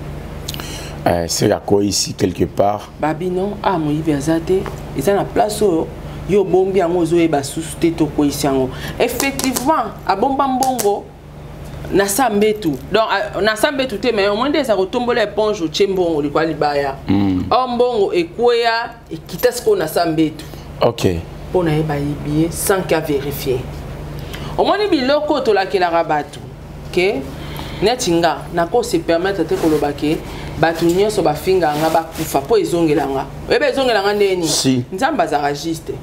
B: C'est akweyisi quelque part.
C: Babi non, ah, moyibi aza te, eza na place oyo yo obombi yango, ozoyeba susu te, tokweyisi yango. Effectivement, abomba mbongo na sa mbetu, donc na sa mbetu te, mais omoni nde eza kotombola éponge, otie mbongo likwa libaya. Or mbongo ekweya, ekita sikoyo na sa mbetu. Mpo na ye bayibi ye sans ka vérifier. Omoni biloko oyo tolakelaka bato ke neti nga nako se permettre te koloba ke bato nyonso bafingaka nga bakufa, mpo ezongela nga. Oyeba ezongela nga ndeni?
B: Si.
C: Nzambe azalaka juste.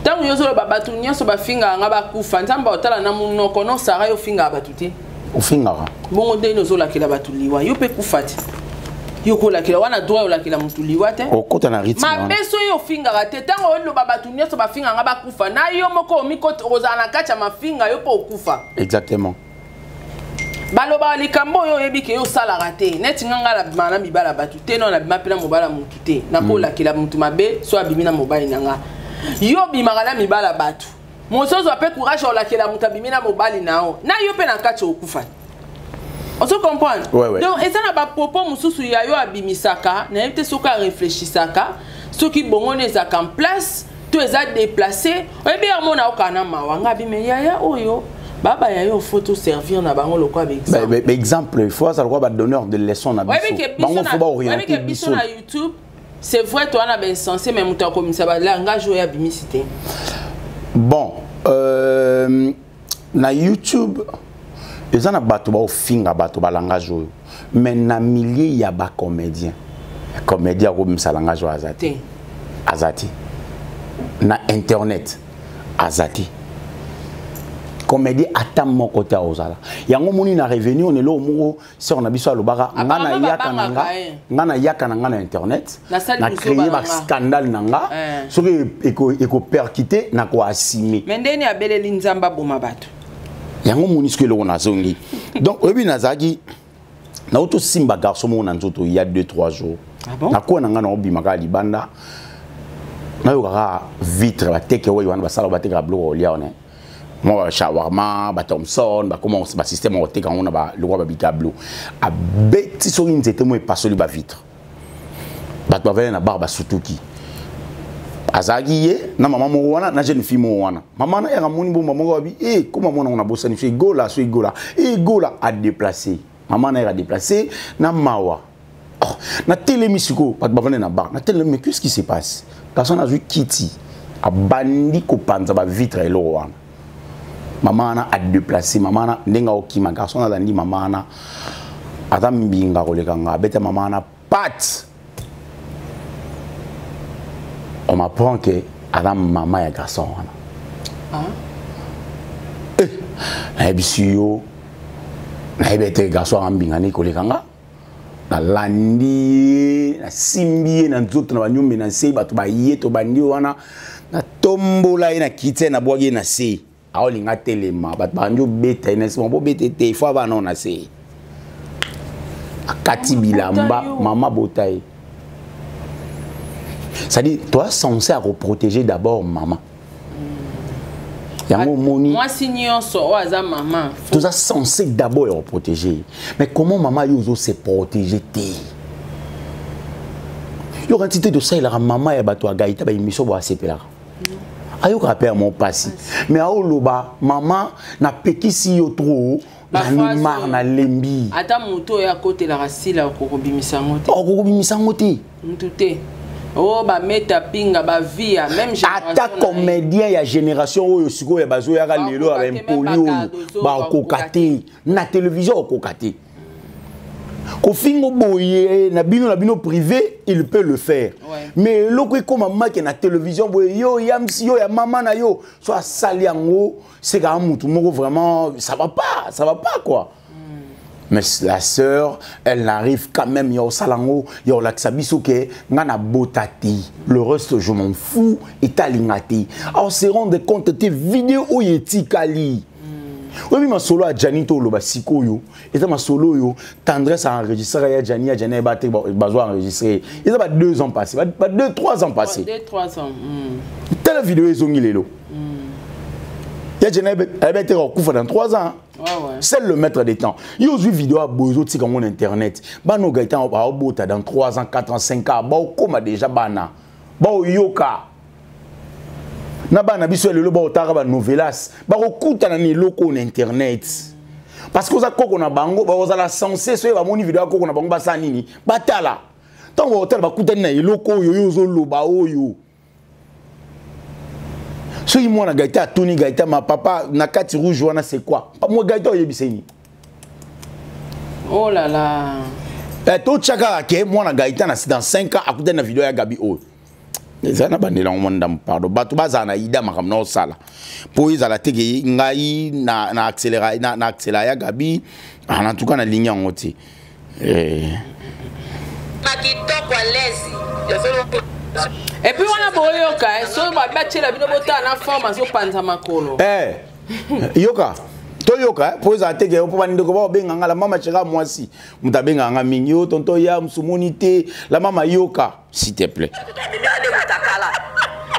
C: Ntango yo ozoloba bato nyonso bafingaka nga bakufa, Nzambe otala na monoko no Sara, yo ofingaka bato te.
B: Ofingaka.
C: Bongo ndeni ozolakela bato liwa, yo mpe kufa te? Yo kolakela wana droit, olakela motu liwa te.
B: Okota na rythme wana.
C: Mabe so yo ofingaka te, ntango oloba bato nyonso bafingaka nga bakufa, na yo moko okozala na kati ya mafinga, yo mpo okufa. Balobaka likambo oyo oyebi ke yo osalaka te. Neti nga, nga nabima na mibala bato te, no nabima mpe na mobala motu te, nakolakela motu mabe so abimi na mobali na nga. Yo obimaka na mibala bato mosusu, mpe courage olakela moto abimi na mobali na yo, na yo mpe na kati okufa. Ozo comprendre?
B: Ouais.
C: Donc eza na bapropos mosusu ya yo abimisaka, nayebi te soki arefléchisaka, soki bongo no ezalaka en place to eza déplacé. Oyebi yango na okana na mawa nga abime yaya oyo baba ya yo, faut toservir na bango lokola baexemple.
B: Exemple, il faut azala lokola badonneur de leçon na biso.
C: Oyebi ke biso
B: Bango faut baoriente
C: oyebi ke biso
B: biso.
C: na YouTube, c'est vrai, toa na bainsensé, mais moto akomisa balangage oyo abimisi te.
B: Bon, na YouTube eza na bato baofinga bato balangage oyo, mais na milieu ya bacomédien, comédien akobimisa langage oyo aza te.
C: Te.
B: Aza te na internet, aza te comédien ata moko te akozala yango. Omoni na revenu on eloko moko sœur na biso alobaka, nga
C: Apparemment,
B: nayaka na nga
C: babangaka ye.
B: nga nayaka na nga na internet,
C: Nasali
B: na
C: buzoba
B: créer
C: na nga.
B: bascandale na nga, soki ekopercute, nakoassume.
C: Mais ndeni abeleli Nzambe aboma bato.
B: Yango moni soki eloko nazongi. Donc oyebi, nazalaki nautosimba garçon moko na nzoto il y a 2 3 jours.
C: Ah bon?
B: Nakuwa na ngai, naobima kaka libanda, nayokaka vitre bateke oyo wana basala, batekaka biloko kolia wana, mwa bashawarma, bathomson, bakoma basystème ya koteka yango na lokola babikablo. Abeti soki nzete mo epasoli bavitre, bato bavandi na bar basutuki. Azalaki ye na mama moko wana na jeune fille moko wana. Mama na yaka moni bomba moko babi e koma mwana ngo nabosani, so egola, so egola, egola adéplace mama na yaka déplace na mawa. Oh, natelemi sikoyo, bato bavandi na bar, natelemi, mais qu'est-ce qui se passe? Garçon azwi kiti, abandi kopanza bavitre ya eloko wana. Mama wana adéplace mama wana ndenge aokima, garçon alandi mama wana, aza mbinga koleka nga, abeta mama wana pat. On m'apprend que aza mama ya garçon wana.
C: Ah.
B: Nayebisi yo, nayebi ete garçon anga mbinga nini koleka nga. Nalandi ye, nasimbi ye na nzoto na banyombe na nse, bato baye, tobandi wana, natombola ye na kiti ye, nabwaki ye na se, aolinga telema, bato bandi obeta ye na nsima, bobeta te, ifo abana oyo na se. Akati bilamba, mama bota ye. C'est-à-dire toa censé à reprotéger d'abord mama yango, omoni.
C: Mwasi nyonso oyo aza mama.
B: Toza censé d'abord ya koprotéger ye, mais comment mama yo ozo se protéger te? Yoka nti te, tosalelaka mama ya bato ya gaita baémission bo asepelaka, ayokaka mpe ya mo mpasi, mais aoloba mama napekisi yo trop. Nani mar nalembi.
C: Ata moto oyo akotelaka sila okokobimisa yango te.
B: Okokobimisa yango te.
C: Mutu te. Oh ba meta pinga ba via même
B: ata comédien ya génération oyo sikoyo bazoyaka lelo ya baimpoli oyo bakoka te na télévision okoka te kofingo boye na bino na bino privé il peut le faire ouais. mais eloko ekoma make na télévision boye yo ya msi yo ya mama na yo so asali yango c'est kaka mutu moko vraiment ça va pas ça va pas quoi mm. mais la sœur elle n'arrive quand même ya osala yango ya olakisa biso ke nga na bota te le reste je m'en fous etalinga te alors se rendre compte te video oyo etikali mm. oyebi masolo ya jani to oloba sikoyo eza masolo oyo tendresse enregistraka ya jani ya jani ayeba te bazwa enregistre eza ba 2 ans passé ba 2 3 ans passé tala video ezongi lelo ya jani ayeba te kokufa dans 3 ans seul le maître des temps yo ozwi video ya boye ozotika yango na internet bana oyo gaetan baobota dans 3 ans 4 ans 5 ans baokóma déjà bana baoyoka na bana biso ya lelo baotaka banovelas bakokutana na eloko oyo na internet parce que oza koko na bango bakozala sense soki bamoni video ya koko na bango basala nini batala ntango bakotala bakutani na eloko oyo yo ozoloba oyo soki mwana gaita atuni gaita ma papa na kati rouge wana c'est quoi mwa gaita oyebisa nini
C: oh là là
B: eh, totya kaka ke mwana gaita na dans 5 ans akutani na video ya gabi oyo eza na bandela yango mwa ndambo pardon bato bazala na ida makambo na osala mpo ezala te ke ngai na, na accélera na, na accélera ya gabi ah, en tout cas nalingi yango te eh.
C: Et puis wana boyoka eh, soki batyela bino botala na forme azopanza makolo
B: eh, yoka toyoka mpo ezala te ke mpo bandeko baobenga nga la mama cheka mwasi moto abengaka nga mingi yo tonto ya mosumoni te la mama yoka s'il te plaît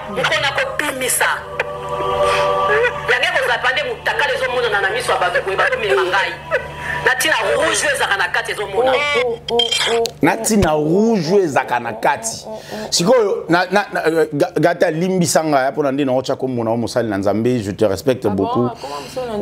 D: mpona kobimisa yango ekozala mpa nde motakala ezomonana na miso ya bato boye bakomema ngai na ntina rouge oyo ezalaka na kati ezomonana
B: na ntina rouge oyo ezalaka na kati sikoyo euh, gata limbisa ngai mpona nde naotya komona o mosali na nzambe je te respecte ah beaucoup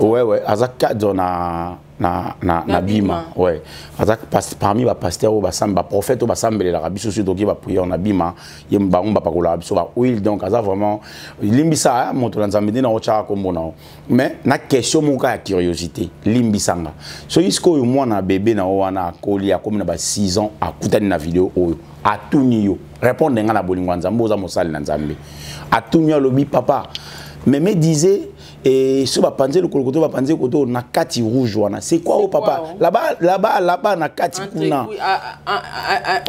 B: ouais ouais aza cadre na na, na, na, na bima ouais aza parmi ba pasteur oyo basam ba prophète oyo basambelelaka biso soki toki ba prière na bima ye bango bapakolaka biso ba huile donc aza vraiment limbisa moto na nzambe nde naotyaka kombo na yo mais na question moko ya curiosité limbisa nga soki sikoyo mwana bebe na yo wana akoli akomi na ba 6 ans akutani na video oyo atuni yo répondre nga na bolingo ya nzambe oza mosali na nzambe atuni alobi papa meme disait et so bapanzi lokolo koto bapanzi koto na kati rouge wana c'est quoi oh papa oh? là-bas là-bas là-bas na kati kuna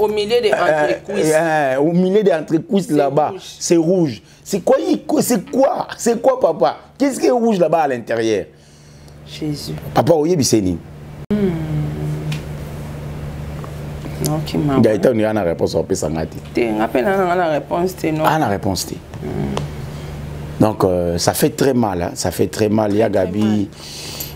C: au milieu des entrecuisses
B: euh, euh, au milieu des entrecuisses là-bas c'est rouge c'est quoi c'est quoi c'est quoi papa qu'est-ce qui est rouge là-bas à l'intérieur
C: Jésus
B: papa oyebisa nini Gaëtan oninga na réponse opesa nga te
C: te nga mpe nanga na réponse te non
B: ah na réponse te donc euh, ça fait très mal hein? ça fait très mal ya Gabi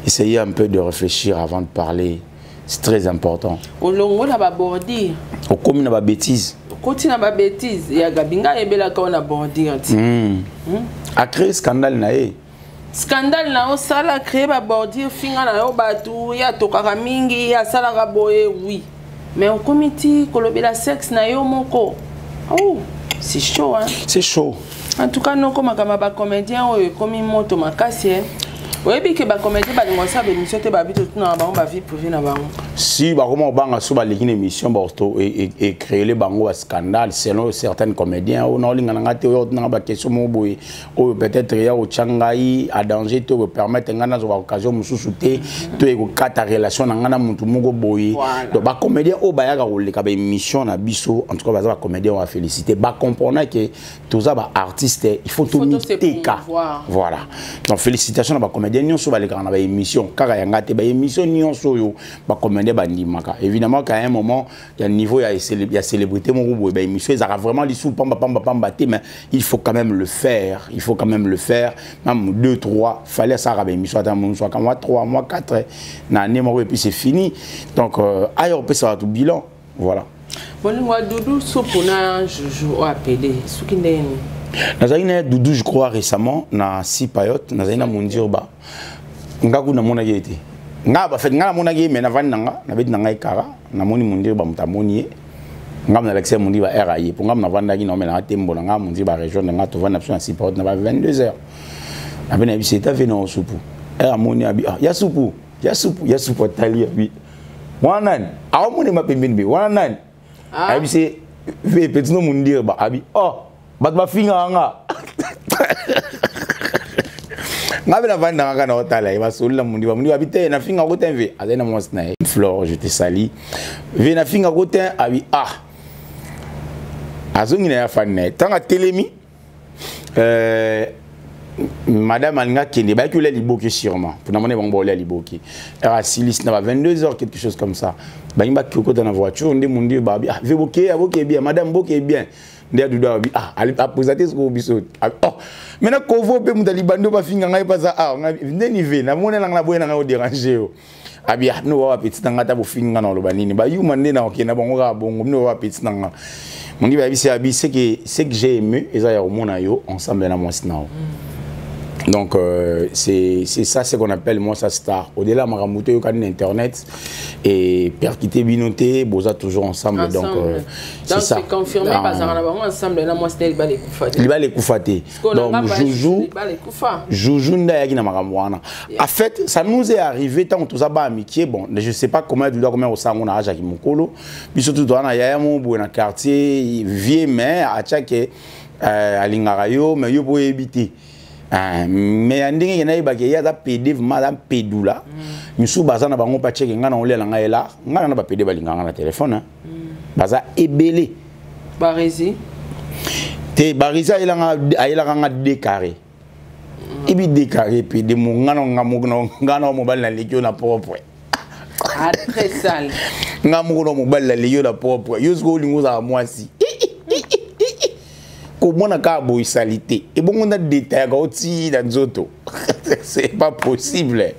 B: essayez un peu de réfléchir avant de parler c'est très important
C: olongola ba bordure
B: okomi na ba bêtises
C: okoti na ba bêtises ya Gabi nga ayebelaka yo na bordure ti
B: mm. hmm? a créé scandale na ye
C: scandale na yo sala créer ba bordure finga na yo bato ye atokaka mingi ye asalaka boye oui mais okomi ti kolobela sexe na yo moko oh c'est chaud hein
B: c'est chaud
C: en tout cas noko makambo ya bacomédien oyo ekomi moto makasi eh. Oyebi ke ba comédien balinga osala ba émission te babi totunaka bango ba vie privée na bango.
B: Si bakoma kobanga so baleki na émission bato ecréele bango ba scandale selon certains comédiens oyo naolinga na ngai te oyo otunanga ba question moko boye oyo peut-être ya kotya ngai a danger to ekopermettre ngai nazwa occasion mosusu te to ekokata relation na ngai na motu moko boye donc ba comédien oyo bayaka koleka ba émission na biso en tout cas baza ba comédien oyo afélicité bacomprena ke toza ba artiste il faut tomiteka voilà donc félicitations na bacomédien nyonso balekaka na baémission kaka ya nga te baémission nyonso oyo bacomédien bandimaka évidemment qu'à un moment ya niveau ya, ya célébrité moko boye baémission ezalaka vraiment lisu pamba pamba pamba te mais il faut quand même le faire il faut quand même le faire même deux trois fallait asalaka baémission ata mosusu aka mwa trois mwa quatre na année moko et puis c'est fini donc euh, aya kopesa bato bilan voilà
C: bolingo ya dudu supu na juju oyo apele soki ndenge nini
B: nazalaki na dudu je crois récemment na si payote nazalaki na mondirba nga kuna namonaki ye te Nga ba fait nga namonaki ye, mais navandi na nga, nabeti na ngai kara, namoni mondiri ba moto amoni ye. Nga nalakisa ye mondiri ba heure aye, mpo nga navandaki na omela nga tembo na nga, mondiri ba rejoindre nga, tovandi na biso na support na ba 22 heures. Abe na biso eta ve na supu. Heure amoni abi ah ya supu, ya supu, ya supu atali abi. Wana nani? Aomoni ma pembeni be, wana nani? Ah. Ayebisi ye ve petit no mondiri ba abi oh bato bafingaka nga. Nga mpe navandi nanga kaka na otala ye basoli na mondiba mondiba abi te nafinga ko te ve azali na mwasi na ye Flore je te sali ve nafinga ko te abi ah azongi na ye afandi na ye ntango atelemi euh, madame alingi akende bayaki olia liboke sûrement mpo namoni bango baolia liboke heure asilisi na ba 22 heures quelque chose comme ça balingi bakokota na voiture nde mondiba babi ah ve bokeya boke bien madame boke bien nde adudu alobi ah apresente sikoyo biso oh maintenant kovo mpe moto alibandi oyo bafinga ngai mpe aza awa nde nive namoni nanga naboye na ngai oderange yo abi ah bino bawa petit na ngai ata bofingi ngai na oloba nini bayuma nde na okenda bango kaka bongo bino bawa petit na ngai mondi bayebisi abi ce que ce que j'ai aimé eza ya komona yo ensemble na mwasi na yo. Donc c'est ça ce qu'on appelle moi ça star. Au-delà makambo to yokani na internet et percuter bino te boza toujours ensemble, ensemble. Donc c'est ça.
C: C'est confirmé ah. Bazala na bango ensemble na mwasi libala ekufa te.
B: Libala ekufa te. Donc Joujou Joujou nda yaki na makambo wana. En fait, ça nous est arrivé tant toza ba amitié bon, je sais pas comment doit comment osango na âge ki mokolo. Biso tout wana yaya mo boye na quartier vieux mais atiake euh, alingaka yo mais yo boyebi te. Ah, mais ya ndenge ke nayebaka ye aza pede vraimen aza mpedula misusu baza na bango mpatieke ngai na olia na ngai ela ngai na bapede balingaka ngai na telefone baza ebele
C: barezi
B: te barezi ayelaka nga de carré ebi de carré pede mo ngai na nga mobali naleki yo na propre.
C: Ah, très sale.
B: Nga moko na mobali naleki yo na propre yo sikoyo olingi ozala mwasi komona kaka boye salite ebongo na detayaka oti na nzoto c'est pas possible.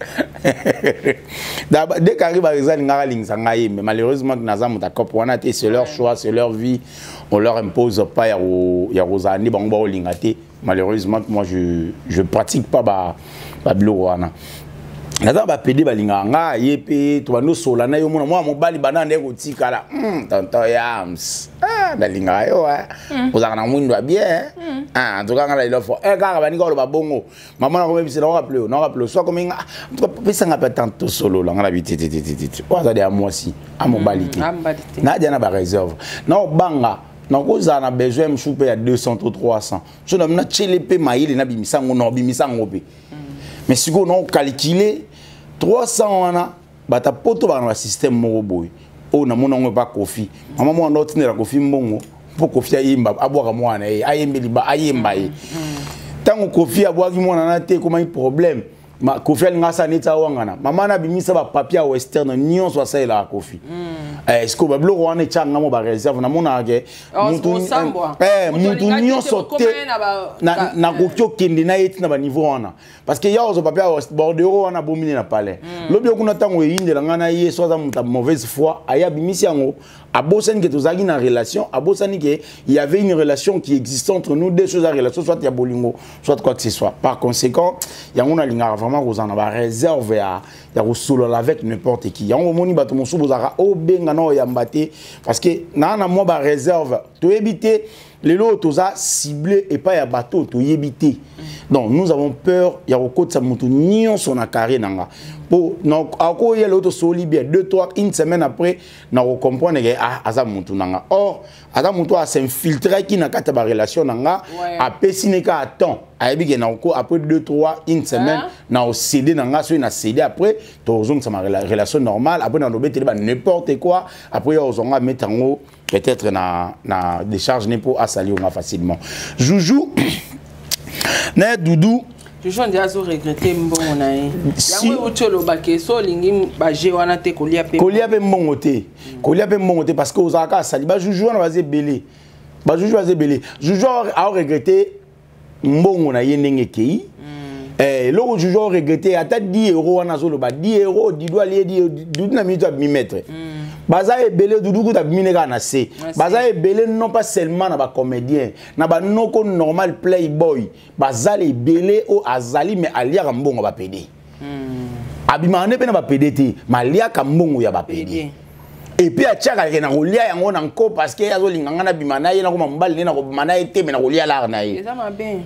B: Dès qu'arrive eza alingaka alingisa ngai ye mais malheureusement naza moto akope wana te. C'est leur choix, c'est leur vie, on leur impose pas ya kozala nde bango baolinga te. Malheureusement moi je pratique pas babiloko wana. Naza bapede balingaka nga ye mpe tobandi osola na yo mona mwana mobali banda nde kotikala tonton yams ah, nalingaka yo ozalaka na mwindo ya bien. Ah, en tout cas nga na lelo fo kaka baninga oloba bongo mama nakomebisa nakorappele yo nakorappele so akomi nga en tout cas pesanga mpe tant tosolola nga na bitititititi oyo aza deya mwasi amobali te nadia na baréserve naobanga nakozala na besoin mosusu mpe ya 200 to 300 so na natiele mpe mayele nabimisa yango na obimisa yango mpe. Mais sikoyo naocalcule 300 wana bato ya poto baka na basystème moko boye oyo namona yango epa Kofi mama mwana otindela Kofi mbongo mpo Kofi ayemba abwaka mwana ye ayembeli ba ayemba ye ntango Kofi abwaki mwana na te ekomaki problème. Ma Kofi alinga asala neti awangana mama na abimisa bapapier ya western nyonso asalelaka Kofi. Sikoyo babiloko wana etyaka nga mo bareserve namonaka ke mutu nyonso te nakoki okende na ye ti na baniveau wana parce que ya ozwa papier ya bordereau wana abomini na palais lobi okuna ntango eyindela ngai na ye so aza moto ya mauvaise foi aye abimisi yango abosani ke tozalaki na relation abosani ke il y avait une relation qui existait entre nous deux choses, relation soit ya bolingo soit quoi que ce soit. Par conséquent yango nalingaka vraiment kozala na baréserve ya kosolola avec n'importe qui. Yango omoni bato mosusu bozalaka obenga na oyamba te parce que naa na mwa baréserve toyebi te lelo oyo toza ciblé epai ya bato oyo toyebi te. Donc nous avons peur ya kokotisa moto nyonso na carré na nga po akoya lelo tosoli bien 2 3 une semaine après nakocomprendre ke ah aza motu na nga or aza motu asinfiltraki na kati ya barelation na nga apesi ne kaka temps ayebi ke nako après 2 3 une semaine na océdé na nga soki na cédé après tozongisa ma relation normale après nalobeteli ba n'importe quoi après ya ozonga mettre yango peut-être na décharge ne mpo asali onga facilement. Joujou na Doudou.
C: Toujours nde azo regretter mbongo na ye yango euti olobaki so olingi baje wana te kolia mpe
B: kolia mpe mbongo te kolia mpe mbongo te parce que ozalaka asali bajuju wana baza ebele bajuju baza ebele. Juju aoregrete mbongo na ye ndenge ekei eloko juju aoregrete ata 10 euro wana azoloba 10 euro Didu alie Dudu na minute abimi maître baza ebele Dudu kuta abimi ne kaka na se baza ebele non pas seulement na bacomédien na banoko normal playboy bazala ebele oyo azali mais aliaka mbongo bapede. Abimaka nde mpe na bapede te, maliaka mbongo ya bapede. Et puis atiaka ke na kolia yango na nko parce que azolinga nga nabima na ye, nakoma mobali nde nakobima na ye te, me nakolia lare na ye.
C: Eza mabe.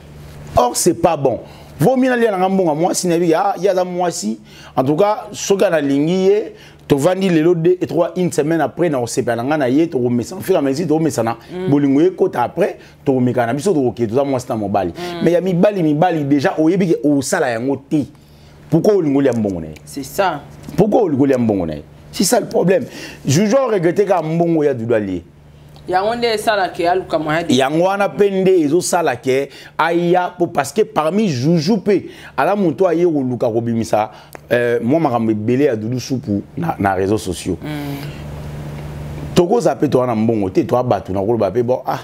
B: Or c'est pas bon. Vaut mieux nalia nanga mbongo ya mwasi, nayebi ah, ye aza mwasi. En tout cas soki analingi ye, tovandi lelo 2 et 3, une semaine après na kosepela na nga na ye, tokomesana fur et à mesure, tokomesana bolingo ye kota, après tokomekana na biso, tokokende, toza mwasi na mobali. Mais ya mibali mibali déjà oyebi ke osala yango te, pourquoi olingi olia mbongo na ye?
C: C'est ça.
B: Pourquoi olingi olia mbongo na ye? C'est ça le problème. Juju regretter kaka mbongo ya Dudu alie.
C: Yango nde esalaka aluka moyen.
B: Yango wana mpe nde ezosala ke aya po, parce que parmi Juju mpe aza moto aye koluka kobimisa mwa makambo ebele ya Dudu Supu na réseaux sociaux. Tokozala mpe toza na mbongo te, toa bato na koloba mpe bon, ah,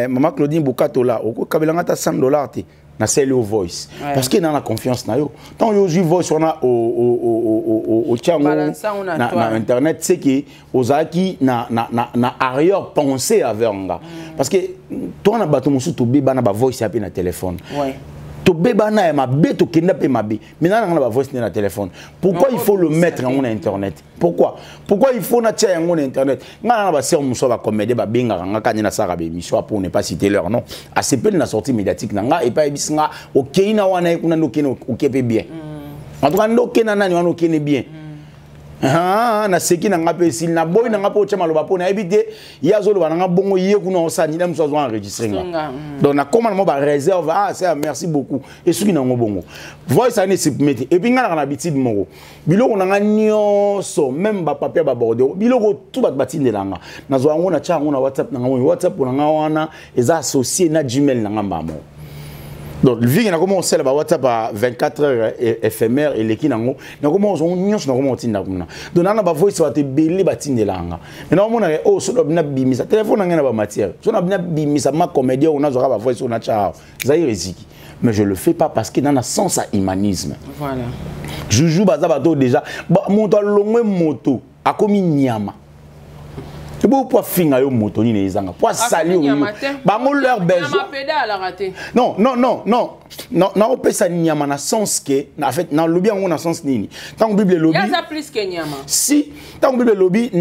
B: mama Claudine Bokatola, okokabelanga ata 100 $ te, nasali yo voice. Parce que na confiance na yo. Ntango yo ozwi voice wana, otia yango na internet, c'est que ozalaki na arrière pensée avec nga. Parce que toa na bato mosusu tobeba na bavoice ya mpe na téléphone. Tobebana ya mabe, tokenda mpe mabe, mais nanga na bavoice nde na téléphone. Pourquoi il faut le mettre yango na internet? Pourquoi il faut natia yango na internet? Nga na basere mosusu ya bacomédien babengaka nga kani nasalaka baémission, pour ne pas citer leur nom, asepeli na sortie médiatique na nga, epai ayebisi nga okei na wana ye kuna nde okende, oke mpe bien. En tout cas nde okenda nani wana, okende bien. Ah, naseki na nga mpe esili, naboyi na nga mpe otya maloba mpo nayebi te ye azoloba na nga bongo, ye kuna osala nini, mosu azwa enregistre nga. Donc nakóma na mwa baréserve. Ah, c'est merci beaucoup, esuki nango bongo. Voice ani esupprime te. Et puis nga naka na habitude moko, biloko na nga nyonso, même bapapier, babordereau, biloko tu bato batindela nga, nazwa yango, natya yango na WhatsApp na nga. Oyo WhatsApp na nga wana eza associé na Gmail na nga mbaa moko. Donc vu que nakoma kosala ba WhatsApp à 24 heures éphémère eleki nango, nakoma kozwa nyonso, nakoma kotinda kuna. Donc nana bavoice bato ebele batindela nga, mais naomona oyo so nabina bimisa telefone na ngai na bamatière, so nabina bimisa ma comédien oyo nazwaka bavoice oyo natya awa, zaire eziki, mais je le fais pas parce que nana sens ya humanisme.
C: Voilà.
B: Juju baza bato déjà moto alongwe, moto akomi nyama ebo po afinga yo moto nini ezanga po asali oyo bango leur besoin. Non, non, non, non, non, naopesa nyama na sens ke, en fait nalobi yango na sens nini? Ntango Bible elobi
C: plus que nyama.
B: Si ntango Bible elobi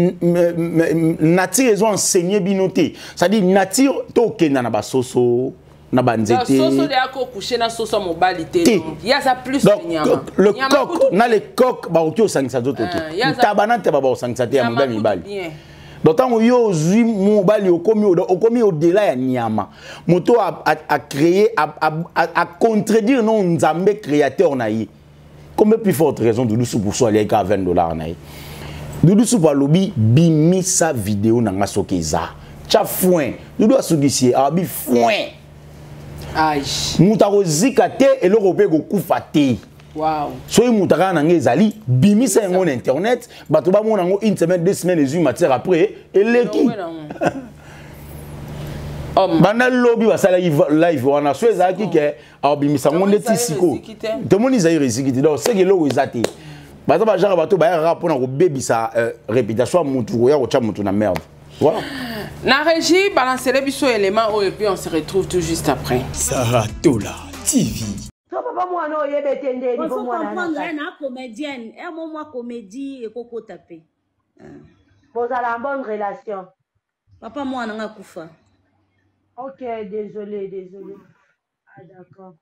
B: nature ezo enseigner bino te, c'est-à-dire nature tokenda na basoso na banzete.
C: Soso de akocoucher na soso ya mobali te. Ye aza plus nyama.
B: Le coq na le coq bakoki osangisa nzoto te, ntaba na ntaba bakosangisa te ya mobali mibali. Donc ntango yo ozwi mobali, okomi au-delà ya nyama. Moto acréé acontredire non Nzambe créateur na ye, combien plus forte raison Dudu Supu so aliaki kaka 20 $ na ye. Dudu Supu alobi bimisa video na nga soki eza tya foin. Dudu asukisi ye, alobi foin, moto akozika te, eloko mpe ekokufa te. Soki moto akaka na ngai ezali, bimisa yango na internet, bato bamona yango. Une semaine, 2 semaines, ezwi matière, après eleki. Banda lobi basalaki live wana, so ezalaki ke abimisa yango nde ti sikoyo tomoni Zaire eziki te. Donc seke eloko eza te. Baza bagenre bato bayaka kaka mpona kobebisa réputation ya mutu, koya kotya mutu na merde. Voilà.
C: Na régie, balancez biso élément oyo et puis on se retrouve tout juste après.
A: Sarah Tola TV.
E: So papa mwana oyeba ete ndeni
F: po comprendre na comédienne e mo mwa comédie ekokota mpe.
E: Bozala en bonne relation?
F: Papa mwana nga akufa.
E: Ok, désolé, désolé. Ah, d'accord.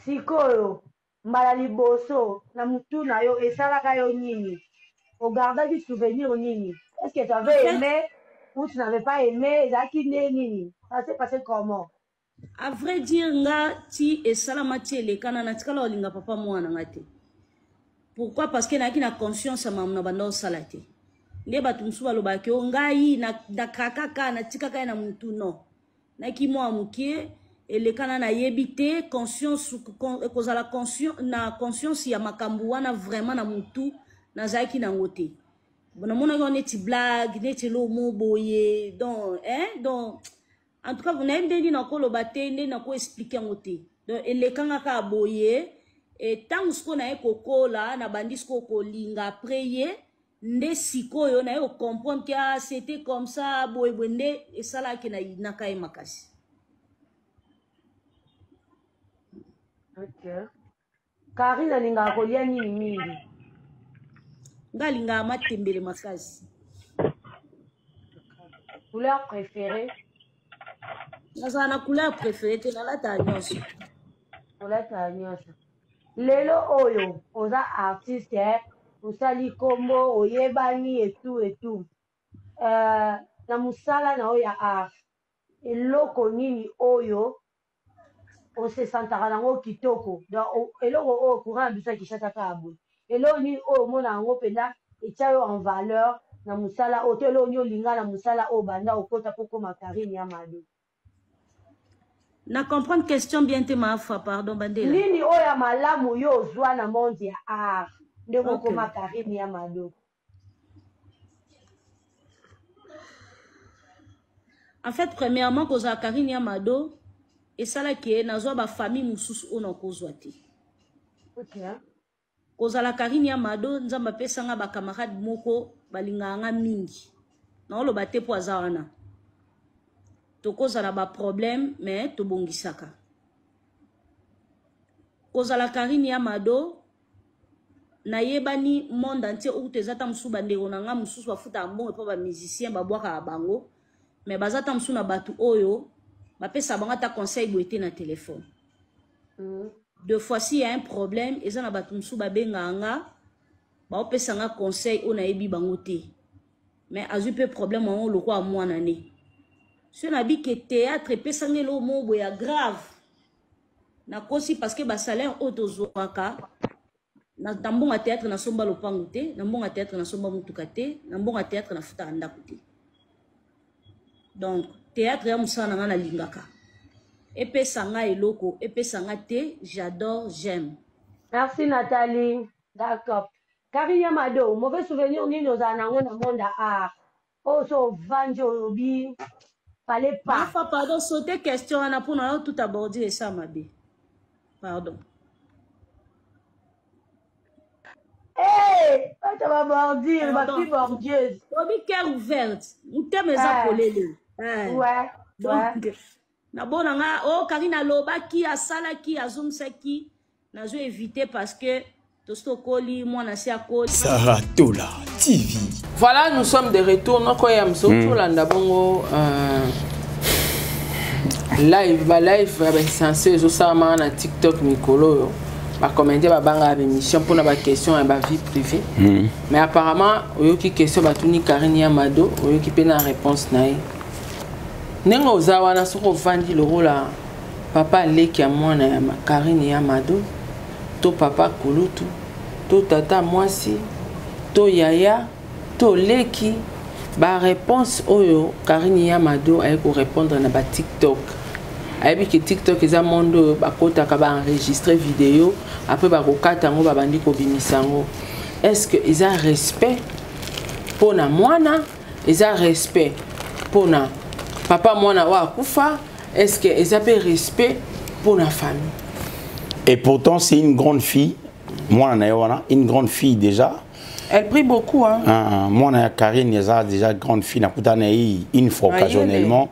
E: Sikoyo mbala liboso na mutu na yo esalaka yo nini? Ogardaki souvenir nini? Est ce que tu avais aimé ou tu n'avais pas aimé? Ezalaki nde nini? Ça s'est passé comment?
F: À vrai dire, nga ti esalama ti elekana, natikala kolinga papa mwana nga te. Pourquoi? Parce que nayaki na conscience ya mamu na banda osala te. Nde bato mosusu balobaki o ngai nakrakaka, natikaka ye na mutu. Non, nayaki mwa mokie, elekana, nayebi te conscience kozala na conscience ya makambo wana vraiment na mutu nazalaki nango te. Namonaki neti blague, neti eloko mo boye. Donc, hein, donc en tout cas nayebi nde nini nakoloba te, nde nakoexpliquer yango te. Donc elekanga kaka boye. Ntango sikoyo naye kokola, nabandi sikoyo kolinga après ye, nde sikoyo naye kocomprendre ke ah, c'était comme ça, boye boye nde esalaki nayinaka ye makasi.
E: Ok. Karine alingaka kolia nini mingi?
F: Nga alingaka matembele makasi.
E: Couleur préférée?
F: Nazala na couleur préférée te, nalataka nyonso.
E: Olataka nyonso. Lelo oyo oza artiste, eh? Osali kombo, oyebani etu etu. Na mosala na oyo ya art, eloko nini oyo osesantaka nango kitoko? Donc eloko oyo courant ya biso ya Kinshasa kaka boye, eloko nini oyo omona yango mpenza etya yo en valeur na mosala oyo, to eloko nini olinga na mosala oyo banda okota mpo okoma Karine ya Mado?
F: Na comprendre question bien te, Maafa, pardon, bandela.
E: Nini oyo ya malamu yo ozwa na monde ya art ndenge okoma Karine ya Mado?
F: En fait, premièrement, kozala Karine ya Mado esalaki ye nazwa bafamille mosusu oyo nakozwa te. Kozala Karine ya Mado, Nzambe apesanga bacamarade moko balingaka nga mingi. Naoloba te mpo aza wana. Tokozala baproblème, mais tobongisaka. Kozala Karine ya Mado, nayebani monde entier okuta eza ta mosusu bandeko na nga mosusu bafutaka mbongo mpo bamusicien babwakaka bango, mais baza ta mosusu na bato oyo bapesaka bango ata conseil boye te na telefone. Deux fois, s'il y a un problème, eza na bato mosusu babengaka nga, baopesa nga conseil oyo nayebi bango te, mais azwi mpe problème yango lokola mwana ne. So nabi ke théâtre epesanga eloko moko boye ya grave, nakosi, parce que basalaire oyo tozwaka na mbongo ya théâtre, nasomba lopango te, na mbongo ya théâtre nasomba motuka te, na mbongo ya théâtre nafutaka ndako te. Donc théâtre ya mosala na nga, nalingaka epesa nga eloko, epesa nga te, j'adore, j'aime.
E: Merci Nathalie. D'accord. Karine Mado, mauvais souvenir nini ozala nango na monde ya art? Oyo so ovandi olobi fallait pas.
F: Mafa, pardon, saute question wana mpona yo tout abordire esa mabe. Pardon.
E: Hey, bato ba bordure, ba fille bordieuse.
F: Obi cœur ouverte, motema eza polele.
E: Eh. Ouais.
F: Donc, nabona nga oh Karine alobaki, asalaki, azongisaki, nazo éviter parce que tosi tokoli, mwana si akoli.
A: Sarah Tola TV.
C: Voilà, nous sommes de retour. Noko ya mso tolanda bongo live, ba live ya bainsense ezosalama na TikTok mikolo oyo. Bacomédien babangaka baémission mpona baquestion ya bavie privée. Mais apparemment oyoki question batuni Karine ya Mado, oyoki mpe na réponse na ye. Ndenge oza wana, soki ovandi lokola papa aleki ya mwana ya Karine ya Mado, to papa kulutu, to tata mwasi, to yaya, to leki, baréponse oyo Karine ya Mado aye korépondre na batiktok, ayebi ke TikTok eza monde oyo bakotaka baenregistre video, après bakokata yango, babandi kobimisa yango. Est ce que eza respect mpona mwana? Eza respect mpona papa mwana oyo akufa? Est ce que eza mpe respect mpona famille?
B: Et pourtant, c'est une grande fille. Moi, na ye wana, une grande fille déjà.
C: Elle prie beaucoup, hein.
B: Ah, moi, na Karine, eza déjà grande fille. Nakutana ye une fois occasionnellement.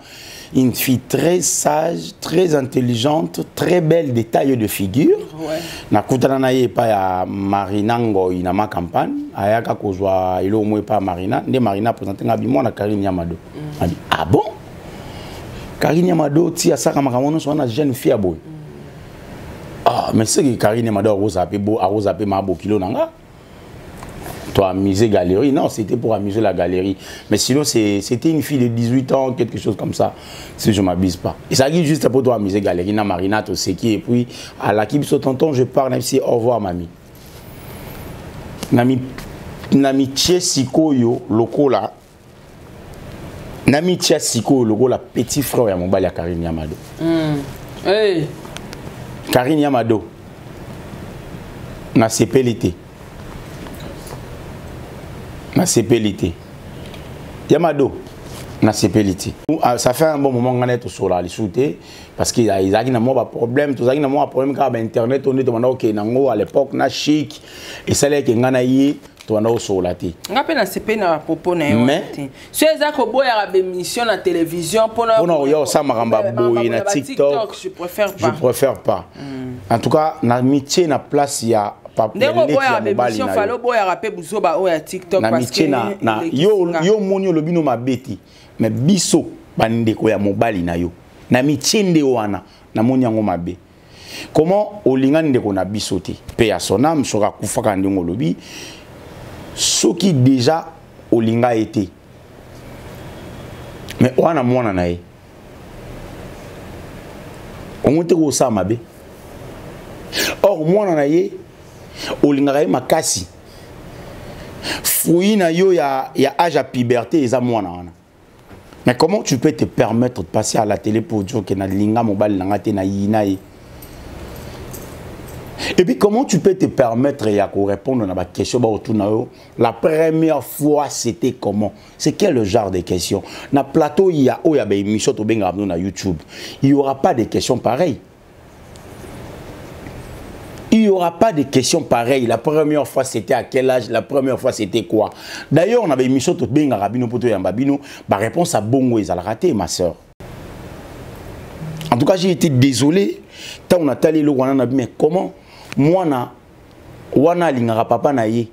B: Une fille très sage, très intelligente, très belle de taille de figure. Nakutana na ye epai ya Marina Ngoi na ma campagne. Ayaka kozwa eloko moko epai ya Marina. Nde Marina présente nga bi mwana Karine Yamado. Abi, ah bon? Karine Yamado ti asaka makambo nyonso wana, jeune fille ya boye. Ah, mais c'est que Karine Yamado akoza pe bo, akoza pe ma bokilo na nga. Toi, amuser galerie. Non, c'était pour amuser la galerie. Mais sinon, c'était une fille de 18 ans, quelque chose comme ça, si je m'abuse pas. Il s'agit juste pour toi amuser galerie, na Marina, toseki, et puis, à la kibiso, tonton, je pars, même si au revoir, mamie. Nami, namitie sikoyo, lokola, namitia sikoyo lokola petit frère ya mobali ya Karine Yamado.
C: Hey.
B: Karine Yamado, nasepeli te, nasepeli te, Yamado, nasepeli te. Ah, ça fait un bon moment nga na ye tosolaka lisusu te, parce que ezalaki na mwa baproblème, tozalaki na mwa baproblème kaka bainternet oyo nde tobanda kokende nango à l'époque na chic, esalaki ngai na ye. Tobanda kosolola te.
C: Nga mpe nasepeli na bapropos na ye te. So eza koboyaka bémission na télévision mpona
B: mpona koya kosala makambo ya boye na TikTok,
C: je préfère pas.
B: Je préfère pas. En tout cas, na mitie na place ya
C: ndenge oboyaka bémission, fallait oboyaka mpe buzoba oyo ya TikTok.
B: Na mitie na yo, moni olobi no mabe te, mais biso bandeko ya mobali na yo, na mitie nde wana namoni yango mabe. Comment olinga ndeko na biso te, mpe ya son âme, soki akufaka ndenge olobi, soki déjà olinga ye te, mais wana mwana na ye, ongo te kosala mabe. Or mwana na ye, olingaka ye makasi, fruit na yo ya âge ya puberté eza mwana wana. Mais comment tu peux te permettre de passer à la télé pour dire que nalinga mobali na nga te, na yina ye? Et puis comment tu peux te permettre ya répondre à ma question la première fois, c'était comment? C'est quel genre de question? Na plateau, il y a oh, il y a émission na YouTube. Il n'y aura pas de questions pareilles. Il n'y aura pas de questions pareilles. La première fois, c'était à quel âge? La première fois, c'était quoi? D'ailleurs, on avait une émission tobenga bino poto yamba bino. Ba réponse à bongo ezala raté, ma soeur. En tout cas, j'ai été désolé. Tant on a talé le wana, mais comment moi na wana alingaka papa na ye?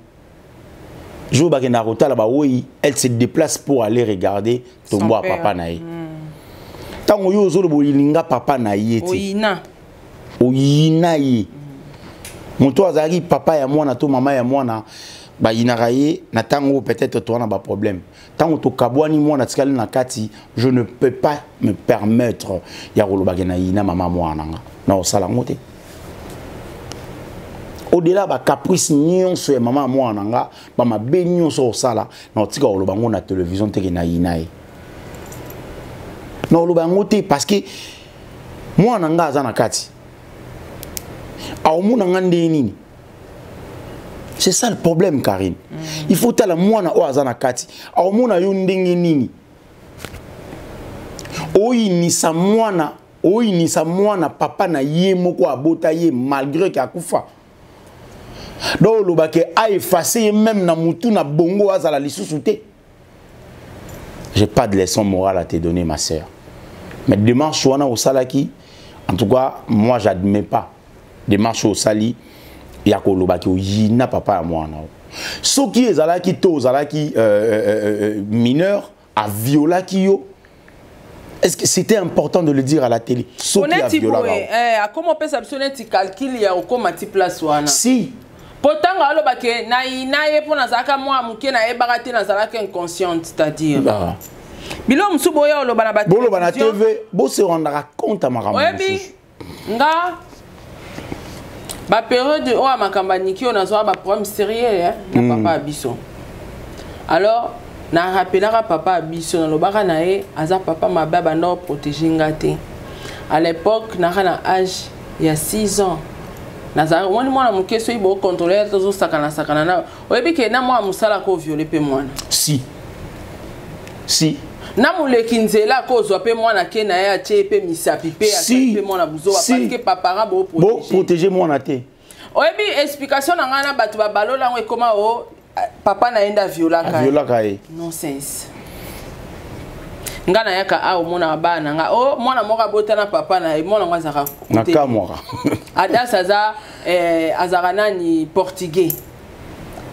B: Jour bakenda kotala ba oui, elle se déplace pour aller regarder tombo ya papa na ye. Ntango yo ozoloba olinga papa na ye te,
C: oyina.
B: Oyina ye. Moto azalaki papa ya mwana to mama ya mwana, bayinaka ye na ntango oyo peut-être toza na baproblème. Ntango tokabwani, mwana atikali na kati, je ne peux pas me permettre ya kolobake na yina mama mwana na nga, na kosala yango te. Au-delà bacaprice nyonso ya mama mwana na nga, bamabe nyonso kosala, na kotika koloba yango na télévision teke na yina ye, na koloba yango te, parce que mwana nga aza na kati, aomona nga ndenge nini? C'est ça le problème, Karine. Il faut tala mwana oyo aza na kati, aomona yo ndenge nini? Oyinisa mwana, oyinisa mwana papa na ye moko abota ye malgré ke akufa. Donc olobake aefface ye même na mutu na bongo, azala lisusu te. J'ai pas de leçon morale à te donner, ma sœur, mais démarche wana osalaki, en tout cas moi, j'admets pas démarche osali ya kolobaki oyina papa ya mwana. Soki ezalaki to ozalaki mineur, aviolaki yo, est-ce que c'était important de le dire à la télé? Soki aviolaka,
C: akoma opesa biso neti calcul ya okóma ti place wana.
B: Si.
C: Po ntango alobake nayina ye mpo nazalaka mwa moke, nayebaka te, nazalaka inconsciente, c'est-à-dire
B: ah.
C: Biloko mosusu boya oloba na
B: boloba na TV, bose rendaka compte ya makambo.
C: Oyebi nga bapériode oyo ya makambo ya Niki oyo, nazwaka baproblème sérieux na papa ya biso. Alors narapelaka papa ya biso, nalobaka na ye aza papa mabe, abanda koprotéger nga te. À l'époque naka na âge ya 6 ans, nazalaka omoni mwana moke, soki bokontrole, tozosakana sakana na oyebi ke na mwana mosala akoviole mpe mwana.
B: Si si.
C: Na moleki nzela akozwa mpe mwana ke na ye, atie ye mpe misapi mpe asali mpe mwana buzoba, parce que papara
B: boprotéger mwana te.
C: Oyebi explication na ngai na bato babalola yango, ekóma o papa na ye nde aviolaka.
B: Aviolaka ye.
C: Nonsense. Nga nayaka awa, omonaka bana na nga o mwana moko abota na papa na ye, mwana ngo azalaka
B: Nakamwaka.
C: Adas aza azalaka nani, portugais.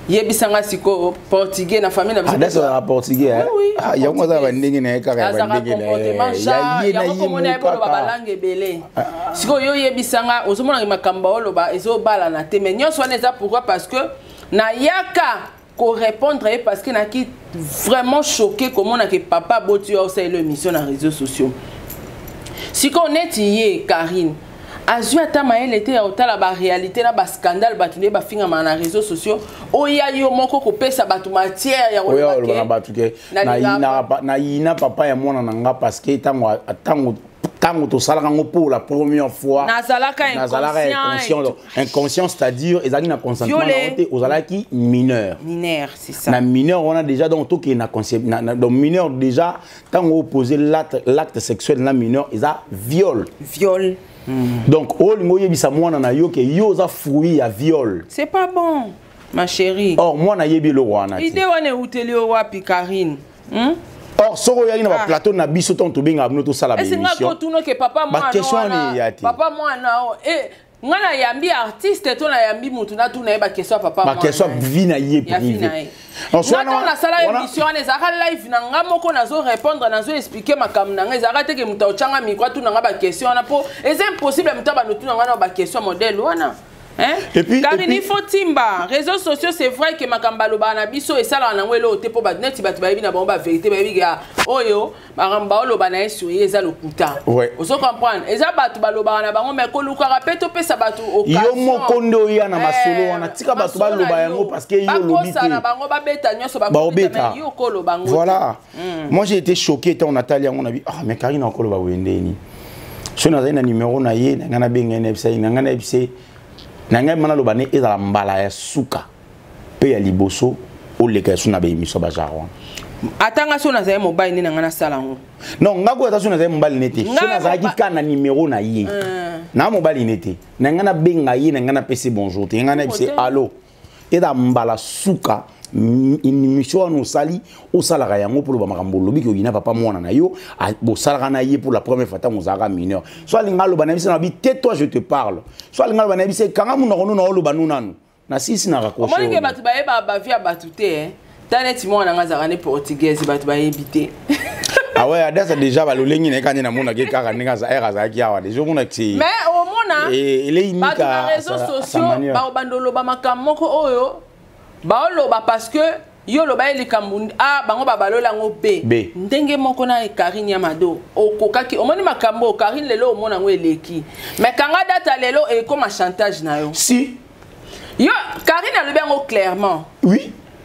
C: Yebisanga sikoyo, portugais na famille na
B: biso? Adas azalaka portugais?
C: Oui.
B: Yango aza bandenge na ye kaka ya bandenge
C: na ye. Yango komona ye boloba balangue ebele. Sikoyo yo oyebisanga, ozomonaka makambo oloba ezobalana te, mais nyonso wana eza pourquoi? Parce que nayaka korépondre ye parce que naki vraiment choqué komona ke papa aboti yo, aosalela émission na réseaux sociaux. Sikoyo neti ye Karine azwi ata mayele te ya kotala baréalité na bascandale, bato nde bafingamaka na réseaux sociaux, oya yo moko kopesa bato matière ya
B: Oyo oloba na bato ke nayina papa ya mwana na nga parce que ntango tosalaka yango pour la première fois,
C: nazalaka
B: nazalaka inconscient. Inconscient, c'est-à-dire ezalaki na consentement na yo te, ozalaki mineur.
C: Mineur, c'est ça.
B: Na mineur wana déjà, donc tokende na donc mineur déjà, ntango opposé l'acte sexuel na mineur, eza viol.
C: Viol.
B: Donc olingi oyebisa mwana na yo ke yo oza fruit ya viol.
C: C'est pas bon. Ma chérie.
B: Or mwana ayebi eloko wana te.
C: Idée wana euteli yo wapi Karine?
B: Or soki oyaki na baplateau na biso ntango tobengaka bino tosala
C: baémission, kotuno ke papa mwana
B: baquestion wana eya te.
C: Papa mwana o e nga nayambi artiste to nayambi mutu, natuna ye baquestion ya papa.
B: Baquestion ya vie na ye privé.
C: Nga ntango nasala émission wana, ezalaka live na nga moko, nazo répondre, nazo expliquer makambo na nga. Ezalaka teke moto aotyanga micro atuna nga baquestion wana, mpo eza impossible moto abanda otuna nga na baquestion modèle wana. Hein?
B: Et puis,
C: Karine, il faut timba. Réseaux sociaux, c'est vrai que makambo baloba na biso esalaka nango eloko te, mpo bato neti bato bayebi na bango bavérité, bayebi ka oyo makambo baoloba na ye sur ye eza lokuta. Ozo comprendre, eza bato balobaka na bango, mais kolukaka mpe topesa bato.
B: Yo moko nde oya na masolo wana, tika bato baloba yango, parce que yo olobi
C: te na bango, babeta nyonso.
B: Baobeta.
C: Yo koloba yango.
B: Voilà. Moi, j'ai été choqué ntango natali yango, nabi: ah, mais Karine akoloba boye ndeni? So nazali na numéro na ye na ngai, nabenga ye, nayebisa ye na ngai, nayebisa ye na ngai ma naloba ne ezala mbala ya suka mpe ya liboso oleka yasu na baémission bagenre wana.
C: Ata nga so nazali mobali nde na ngai nasala yango.
B: Non, nga koyo ata so nazali mobali ne te, so nazalaki ka na numéro na ye na mobali ne te, na ngai nabenga ye, na ngai napesi bonjour te, ngai nayebisa ye allo, eza mbala suka émission wana osali, osalaka yango mpo loba makambo olobi ke oyina papa mwana na yo, bosalaka na ye pour la première fois ntango ozalaka mineur. So alinga aloba na biso na bi tais-toi, je te parle. So alinga aloba na biso, kanga monoko no na oloba no nanu na sisi na raccroche.
C: Omoni ke bato bayeba bavie ya bato te. Ta neti mwana nga azalaka ne portugaise, bato bayebi te.
B: Ah ouais, adasa déjà balolengi na ye kani, namonaki kaka ndenge ere azalaki awa déjà, omonaki.
C: Mais omona bato na réseaux sociaux baobanda oloba makambo moko oyo baoloba, parce que yo oloba ye likambo a, bango babalola yango b. Ndenge moko na Karine ya Mado, okokaki omoni makambo Karine lelo omona yango eleki, mais kanga data lelo ekoma chantage na yo.
B: Si.
C: Yo Karine alobi yango clairement.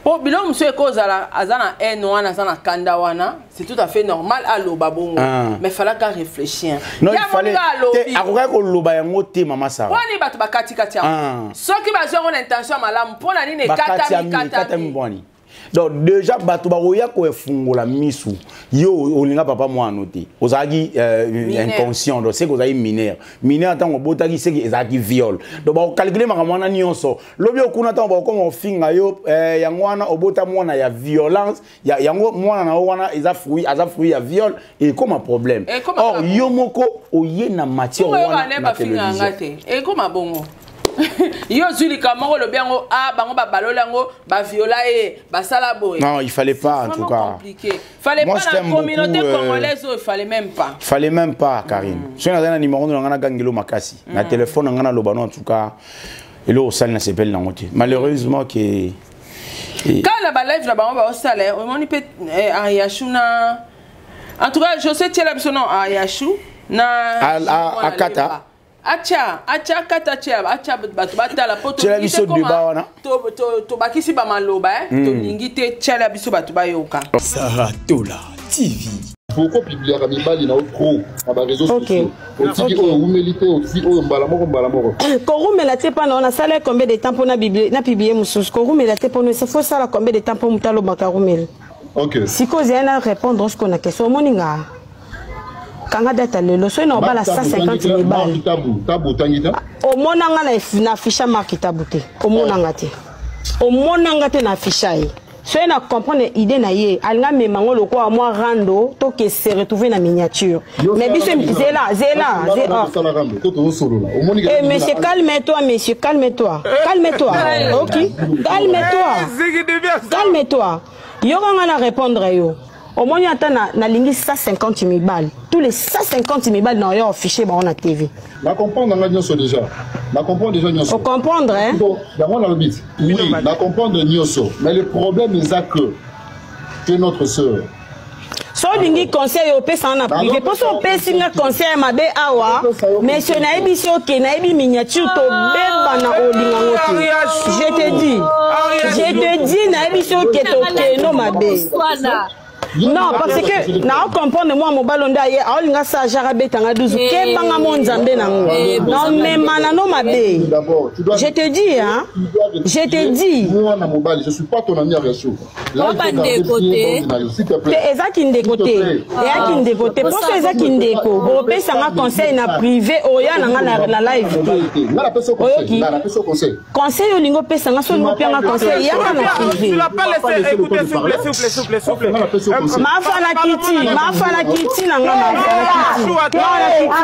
C: Po biloko mosusu ekozala aza na haine wana, aza na kanda wana, c'est tout à fait normal aloba bongo.
B: Ah.
C: Mais falaka réfléchir.
B: Non, il fallait te, akokaki koloba yango te, mama Sara.
C: Mponi bato bakatikati yango?
B: Ah.
C: Soki bazwi yango na intention ya malamu, mpo na nini ekatami katami?
B: Bwani, donc déjà bato bakoya koefungola misu. Yo olinga papa mwana te, ozalaki inconscient, donc seke ozalaki mineur. Mineur ntango obotaki, seke ezalaki viol. Donc bakocalculer makambo wana nyonso. Lobi okuna ntango bakokoma ofinga yo, yango wana obota mwana ya violence ya, yango mwana na yo wana eza fruit, aza fruit ya viol, ekoma problème. Or yo moko oye na matière wana na télévision.
C: Te, ekoma bongo. Yo ozwi likambo moko, olobi yango a, bango babaloli yango, baviola ye, basala boye.
B: Non, il fallait pas, en tout cas.
C: Compliqué, fallait
B: Moi,
C: pas na communauté congolaise oyo, il fallait même pas.
B: Fallait même pas, Karine. Soki nazali na numéro na nga, nagangelo makasi na téléphone na nga, naloba no, en tout cas eloko osali na sepeli nango te, malheureusement ke.
C: Kaka na balive na bango baosala, omoni mpe Ariashu na, en tout cas José tiela biso non Ariashu na
B: Akata.
C: Atia, atia, akata, atia, atia, bato batala po.
B: Tiela biso débat wana.
C: Tobakisi bamaloba, tolingi te, tiala biso bato bayoka.
A: Sarah Tola TV.
P: Pourquoi publiaka mibali na yo trop na baréseaux sociaux? Otiki oyo owumeli te, otiki oyo mbala moko mbala moko.
E: Korumela te mpa na wana. Asala combien de temps mpona na publier mosusu? Korumela te mpona faut osala combien de temps mpo moto alobaka rumela? Sikoyo ozali na répondre sikoyo na question. Omoni nga, kanga data lelo, soki na obala 150 mibali, omonanga na afficha Mark Tabu te, omonanga te, omonanga te na afficha ye. Soki na comprendre idée na ye, alinga amema ngo lokola mwa rando, toke se retrouver na miniature. Mais biso, zela, zela. Eh monsieur, calme-toi, monsieur, calme-toi, calme-toi, ok, calme-toi, calme-toi. Yokanga na répondre yo. Omoni, ata nalingi 150 mibali, tous les 150 mibali na oyo affiché bango na TV.
P: Na comprendre nga nyonso déjà, na comprendre déjà nyonso.
E: Ocomprendre, hein?
P: Yango nalobi, oui, na comprendre nyonso, mais le problème eza que tu es notre sœur.
E: So olingi conseil, opesanga na privé, mpo so opesi nga conseil ya mabe awa, monsieur, nayebi si oke, nayebi miniature tobebana, olingango te. Je te dis, je te dis, nayebi si oke, tokeno mabe.
Q: Non, parce que na comprendre moi mobali nde aye aolinga sa genre abetanga 12 kebanga mo nzambe nango naomemana no mabe. Je te dis, hein, je te dis.
P: Mwana mobali, je suis pas ton ami Ariachou.
Q: Bandeko te, eza kindeko te, eya kindeko te. Mposo eza kindeko, bopesanga conseil na privé, oya na nga na live te. Oyoki conseil olingi opesanga, so olingi opianga conseil, yaka na privé. Mafa na kiti, mafa na kiti na nga, mafa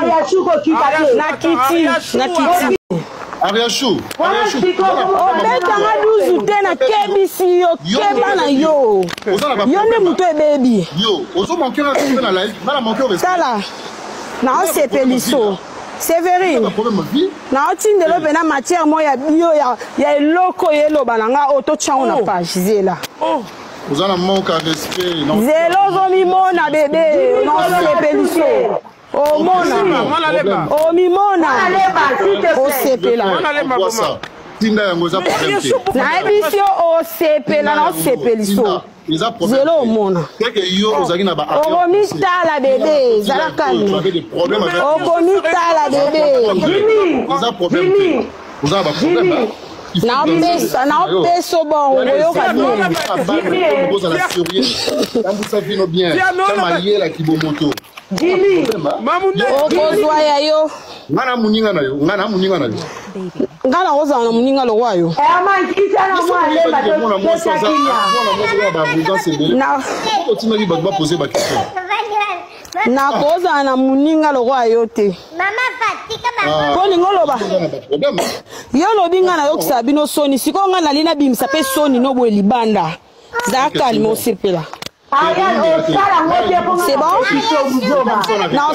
Q: na kiti, na kiti, na kiti.
P: Ariachou,
Q: obetanga 12 te, nakebisi yo, keba na yo, yo nde moto ebebi. Tala, naosepeliso Severine, naotindelo mpena matière moko ya bio ya eloko oyo eloba na nga oyo totyango na page. Zela.
P: Oza na manque ya respect.
Q: Zela, ozomimona bebe, naosepeliso, omona, omimona, osepela.
P: Tinda yango, eza problème te.
Q: Nayebisi yo, osepela na osepeliso. Zelo, omona.
P: Yo ozalaki na ba
Q: Okomitala bebe, zala calme, okomitala bebe.
P: Eza problème te, oza na baproblème.
Q: Naopesa, naopesa bongo, oyoka
P: bien. Ozala sérieux, tambusa vino bien, mayelaki bomoto.
Q: Okozwa ya yo.
P: Nga na moninga na yo, nga na moninga na yo.
Q: Nga na kozala na moninga lokwa yo.
P: Mwana mwasi aza baarrogance ebele, otindaki bato bapose baquestion.
Q: Nakozala na moninga lokwa yo te. Mpo lingi oloba, yo olobi nga nayokisaka bino soni. Sikoyo nga nali nabimisa mpe soni no boye libanda. Zala calme, osepela. C'est bon? Non,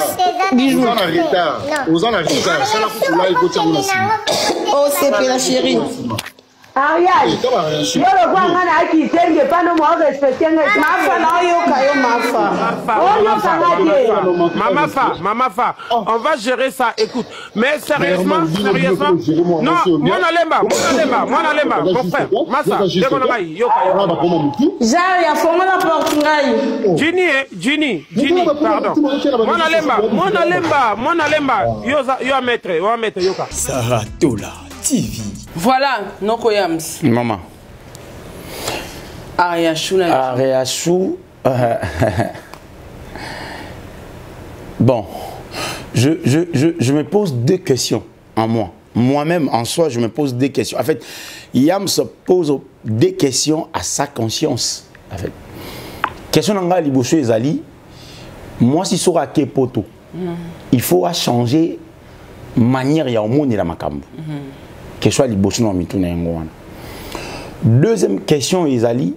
Q: bisous.
P: Oza na retard, oza na retard. Sala kutu live, otiango na nsima.
Q: Osepela, chéri.
E: Ariane, yo lokwa nga na akitenge pano mo respecte nga.
Q: Mafa, na oyoka yo, mafa.
E: Oyoka nga te.
G: Mama Fa, Mama Fa, on va gérer ça. Écoute, mais sérieusement, sérieusement, non, Mwana Lemba, Mwana Lemba, Mwana Lemba, mon frère, Massa, ndeko na ngai, yoka, yoka.
Q: Jari afongola porte ngai.
G: Ginny, eh, Ginny, Ginny, pardon. Mwana Lemba, Mwana Lemba, Mwana Lemba, yo, yo maître, yo maître, yoka.
A: Sarah Tola TV.
C: Voilà, Noko Yams.
B: Maman.
C: Ariachou na.
B: Ariachou. Bon, je me pose deux questions en moi. Moi-même, en soi, je me pose deux questions. En fait, Yam se pose des questions à sa conscience. En fait, question na nga liboso ezali, moi, si sora ke poto, il faut changer manière ya omonela makambo. Question ya liboso na mituna yango wana. Deuxième question ezali,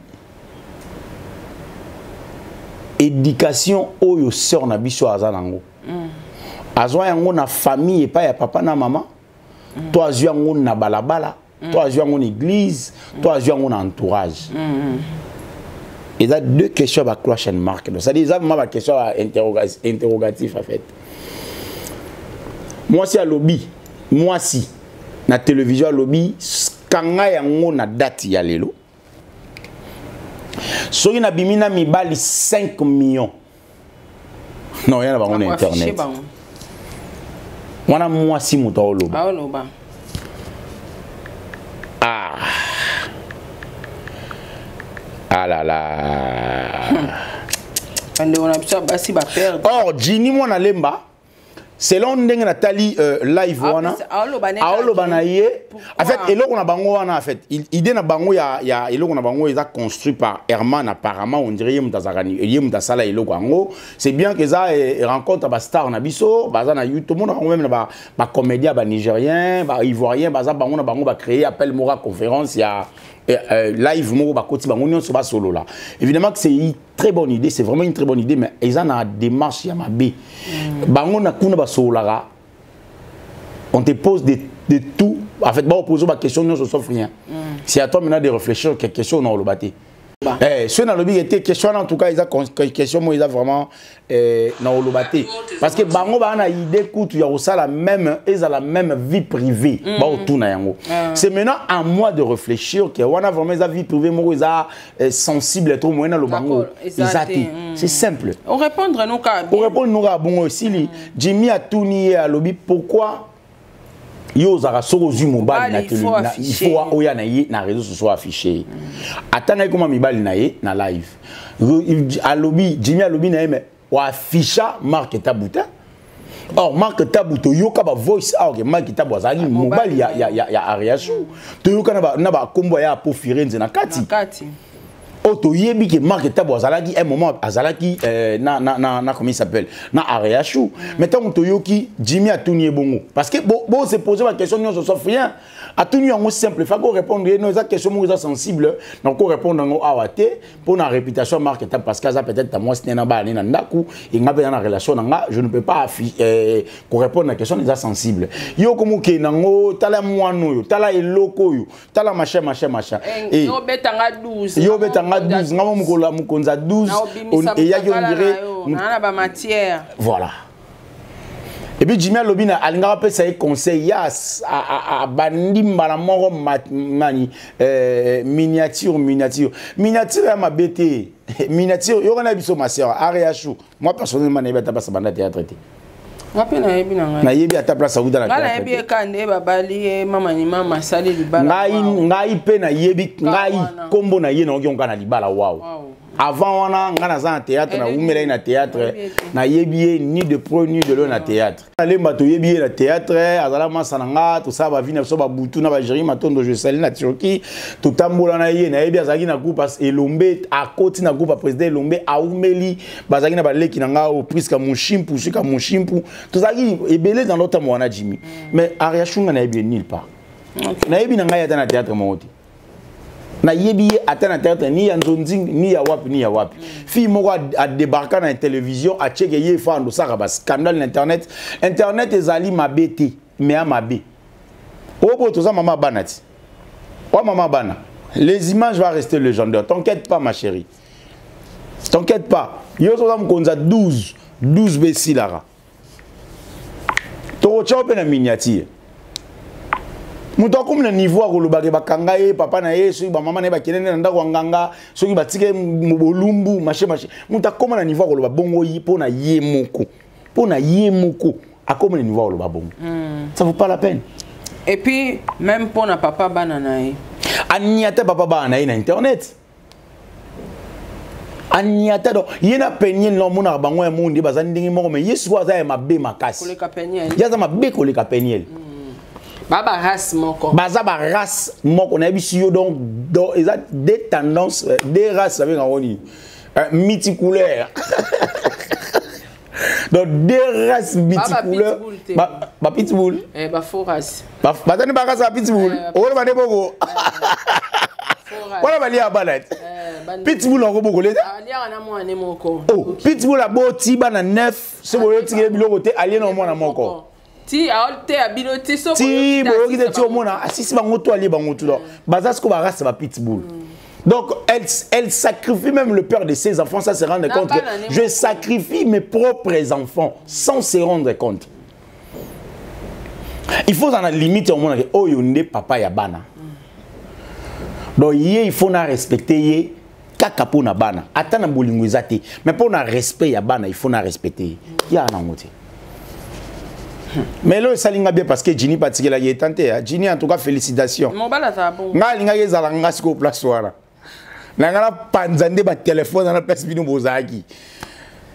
B: éducation oyo sœur na biso aza nango, azwa yango na famille epai ya papa na mama, to azwi yango na balabala, to azwi yango na église, to azwi yango na entourage? Eza deux questions ya ba question mark. Donc c'est-à-dire eza vraiment baquestion ya interrogatif. En fait, mwasi alobi, mwasi na télévision alobi, kanga yango na date ya lelo, soki nabimi na mibali 5 millions, non, ya na bango na internet wana, mwasi moto aoloba.
C: Aoloba.
B: Ah, ah là là.
C: Bandeko na biso ya basi baperdre.
B: Or Jini Mwana Lemba, selon ndenge natali live wana, aoloba na ye, en fait, eloko na bango wana, en fait, idée na bango ya eloko na bango eza construit par Herman apparemment. On dirait ye moto azalaka ye moto asala eloko yango. C'est bien que eza rencontre bastar na biso baza na YouTube, mona bango, même na bacomédien banigérien, baivoirien, baza bango na bango, bacréer appel moko, conférence ya live moko, bakoti bango nyonso, basolola. Évidemment que c'est une très bonne idée, c'est vraiment une très bonne idée, mais eza na démarche ya mabe. Bango na kuna basololaka, on te pose de tout. En fait, bon, poser ma question nyonso sauf rien. C'est à toi maintenant de réfléchir quelque question na oloba te.
C: ça.
B: Eh, soki nalobi ke te, question wana en tout cas eza question moko eza vraiment eh, na koloba te, parce que bango baa na idée kutu ya kosala même ezala même vie privée. Baotuna yango. C'est maintenant à moi de réfléchir que wana vraiment eza vie privée moko eza eh, sensible trop, moyen naloba yango eza te. C'est simple.
C: Orépondre no kaka.
B: Orépondre no kaka bongo, esili. Jimmy atuni ye, alobi pourquoi yo ozalaka soki ozwi mobali na il faut oya na ye na réseau sociaux affiche ye, atangaki koma mibali na ye na live. Alobi, Jimmy alobi na ye, mais oafficha Mark Tabu te. Or Mark Tabu, toyoka bavoice awa ke Mark Tabu azalaki mobali ya Ariasu. Toyoka na bakombo ya Apo Firenze na kati oyo toyebi ke Mark Tabu azalaki un moment azalaki na comment il s'appelle, na Ariachu. Mais ntango toyoki Jimmy atuni ye bongo, parce que bo se poser baquestion nyonso sauf rien, atuni yango simple, fa korépondre ye no, eza question moko eza sensible, na korépondre yango awa te mpo na réputation ya Mark Tabu, parce que aza peut-être ta mwasi na bana na ndako, enga mpe na relation na nga, je ne peux pas korépondre na question eza sensible. Yo komokende nango, tala mwana oyo, tala eloko oyo, tala machin machin machin.
C: Yo betanga 12.
B: Yo betanga 12, nga mo mokolo mokonzi ya 12 eyaki, on dirait
C: na bamatière.
B: Voilà. Et puis Jimmy alobi na alingaka apesa ye conseil ya abandi mbala moko nani, miniature, miniature, miniature ya mabe te, miniature yoka na biso. Ma sœur Ariachou, moi personnellement nayebi ata place banda théâtre te.
C: Nga mpe nayebi na ngai.
B: Nayebi ata place auta na
C: Ngai nayebi ye ka nde babali ye, mama ni mama asali libala.
B: Ngai mpe nayebi, ngai nkombo na ye naoki onga na libala waw. Avant wana ngai naza na théâtre, nawumelaki na théâtre, nayebi ye ni de près ni de loin na théâtre. Alemba, toyebi ye na théâtre, azala masa na nga, tosala bavi na biso babutu na bagéri Matondo, je sali na Turquie, totambola na ye. Nayebi azalaki na groupe Elombe, akoti na groupe ya président Elombe, aumeli, bazalaki na baleki na nga oyo Priska Moshimpu, suka Moshimpu, tozalaki ebele dans l'autre wana Jimmy. Mais Ariachunga nayebi ye nulle part, nayebi na ngai ata na théâtre moko te, nayebi ye ata na théâtre ni ya nzonzi ni ya wapi ni ya wapi. Fille moko adébarka na télévision, atieke ye fa andosaka bascandale na internet. Internet ezali mabe te, mais ya mabe oyo boyo toza mama bana ti oyo mama bana, les images va rester légendaire. T'inquiète pas, ma chérie, t'inquiète pas. Yo toza mokonzi ya 12 12 besilaka, tokotya mpe na miniature. Moto akomi na niveau akolobaka bakanga ye papa na ye, soki bamama na ye bakende nde na ndako ya nganga, soki batika ye bolumbu mashe mashe. Moto akóma na niveau akoloba bongo mpo na ye moko, mpo na ye moko akóma na niveau akoloba bongo. Ça vaut pas la peine.
C: Et puis même mpo na papa bana na ye.
B: Aniata papa bana na ye na internet, aniata. Donc ye na Peniel na omonaka bango ya monde baza ndenge moko, mais ye sikoyo aza ya mabe makasi.
C: Koleka Peniel.
B: Ye aza mabe koleka Peniel.
C: Ba barace moko.
B: Baza barace moko, nayebisi yo. Donc eza deux tendances, deux races, abengango nini, multicouleur. Donc deux races multicouleur, ba pitbull.
C: Ba faux race.
B: Bazani barace ya pitbull oyo bande boko wana balia bana te. Pitbull yango bokole te.
C: Aliaka na mwana moko.
B: Oh, pitbull aboti bana 9, so boyotikele biloko te, alie na mwana moko.
C: Ti aoteya bino ti so.
B: Ti boyoki te, ti omona asisi bango to alie bango tu. Donc baza siko barace ba pitbull. Donc, elle sacrifie même le père de ses enfants sans se rendre compte. Que je sacrifie mes propres enfants sans se rendre compte. Il faut dans la limite au monde, oh, nde papa ya bana. Donc, il faut na respecter ye kaka po na bana. Ata na bolingo eza te. Mais pour na respect ya bana, il faut na respecter. Ya na ngote. Mais là, ça linga bien parce que Ginny particulier est tenté. Ginny, en tout cas, félicitations.
C: Mobala aza bon.
B: Nga linga ezala nga siko place wana. Na nga na panza nde ba téléphone na place bino bozalaki.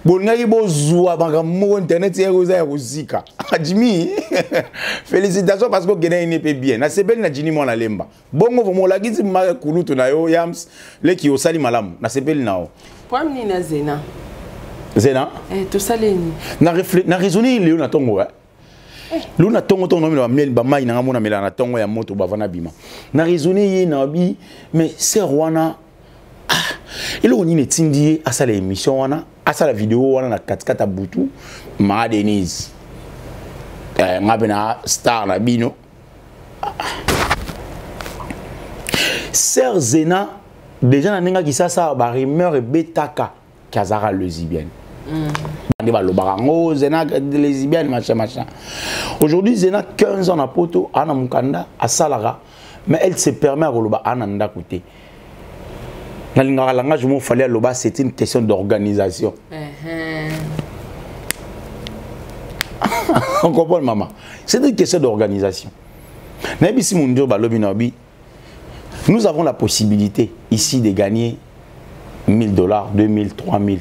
B: Bolingaki bozwa makambo moko internet ya koza ya kozika. Jimmy, félicitations parce que okende ye mpe bien. Nasepeli na Jimmy mwana lemba. Bongo vraiment olakisi ma kulutu na yo yams leki, osali malamu. Nasepeli na yo.
C: Problème nini na Zena?
B: Zena?
C: Eh, tosali nini?
B: Na raisonner lelo na ntongo, eh. Lelo na ntongo, ntongo namela bamiel bamai na nga mona mela na ntongo ya moto bava na bima. Na raisonner ye na bi, mais sœur wana, ah, eloko nini etindi ye asala émission wana, asala video wana na katikati ya butu? Ma Denise, eh, nga mpe na star na bino. Sœur Zena. Déjà na ndenge Kisasa ba rumeur ebetaka qu'azara lesbienne. Nde balobaka yango Zena lesbienne machin machin. Aujourd'hui Zena 15 ans na poto ana mukanda asalaka mais elle se permet ya koloba ana ndako te. Nalingaka langage moko fallait aloba c'est une question d'organisation. On comprend maman. C'est une question d'organisation. Nayebisi mundio balobi na bi nous avons la possibilité ici de gagner 1000 dollars, 2000, 3000.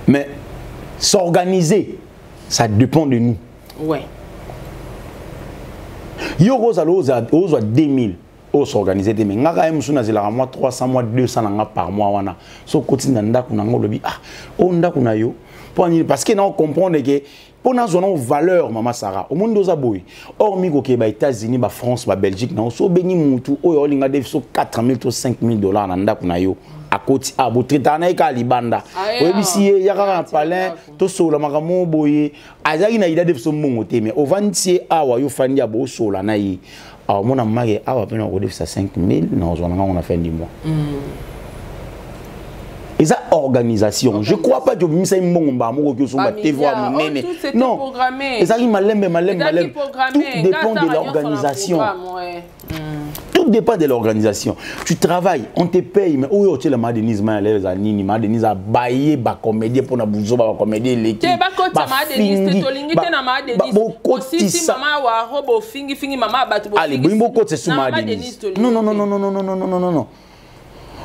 B: Mais s'organiser, ça dépend de nous.
C: Ouais.
B: Yo kozala ozwa 2000 os'organiser te mais ngaka ye mosusu nazelaka mwa 300 mwa 200 na nga par mois wana so okoti na ndako na nga olobi ah oyo ndako na yo mpo nini parce que na comprendre ke mpo nazwa nango valeur mama Sara omoni nde oza boye or mi kokeye ba États-Unis ba France ba Belgique nango so obengi mutu oyo olinga defi so 4000 to 5000 dollars na ndako na yo akoti a botraitaka na ye kaka libanda oyebisi ye ya kaka na palin tosolola makambo boye azalaki na ida defi so mbongo te mais ovandisi ye awa yo ofandi ya bosola na ye aomona make awa mpe nakodefisa 5000 nakozwa na ngango na fin du mois. Eza organisation. Je crois pas que obimisa ye mbongo mbala moko oki osomba tv ya monene. Non, ezalaki malembe malembe malembe. Tout dépend de l'organisation. Tout dépend de l'organisation. Tu travailles, on te paye, mais oyo otiela ma Denise ma elève nini, ma Denise abaye ba comédien pour na buzo ba comédien eleki.
C: Te bakotisa ma Denise te, tolingi te na ma Denise. Osisi mama wa robo fingi fingi mama bato.
B: Allez, boyimbo bokotisa su ma Denise. Non non non non non non non non non non non.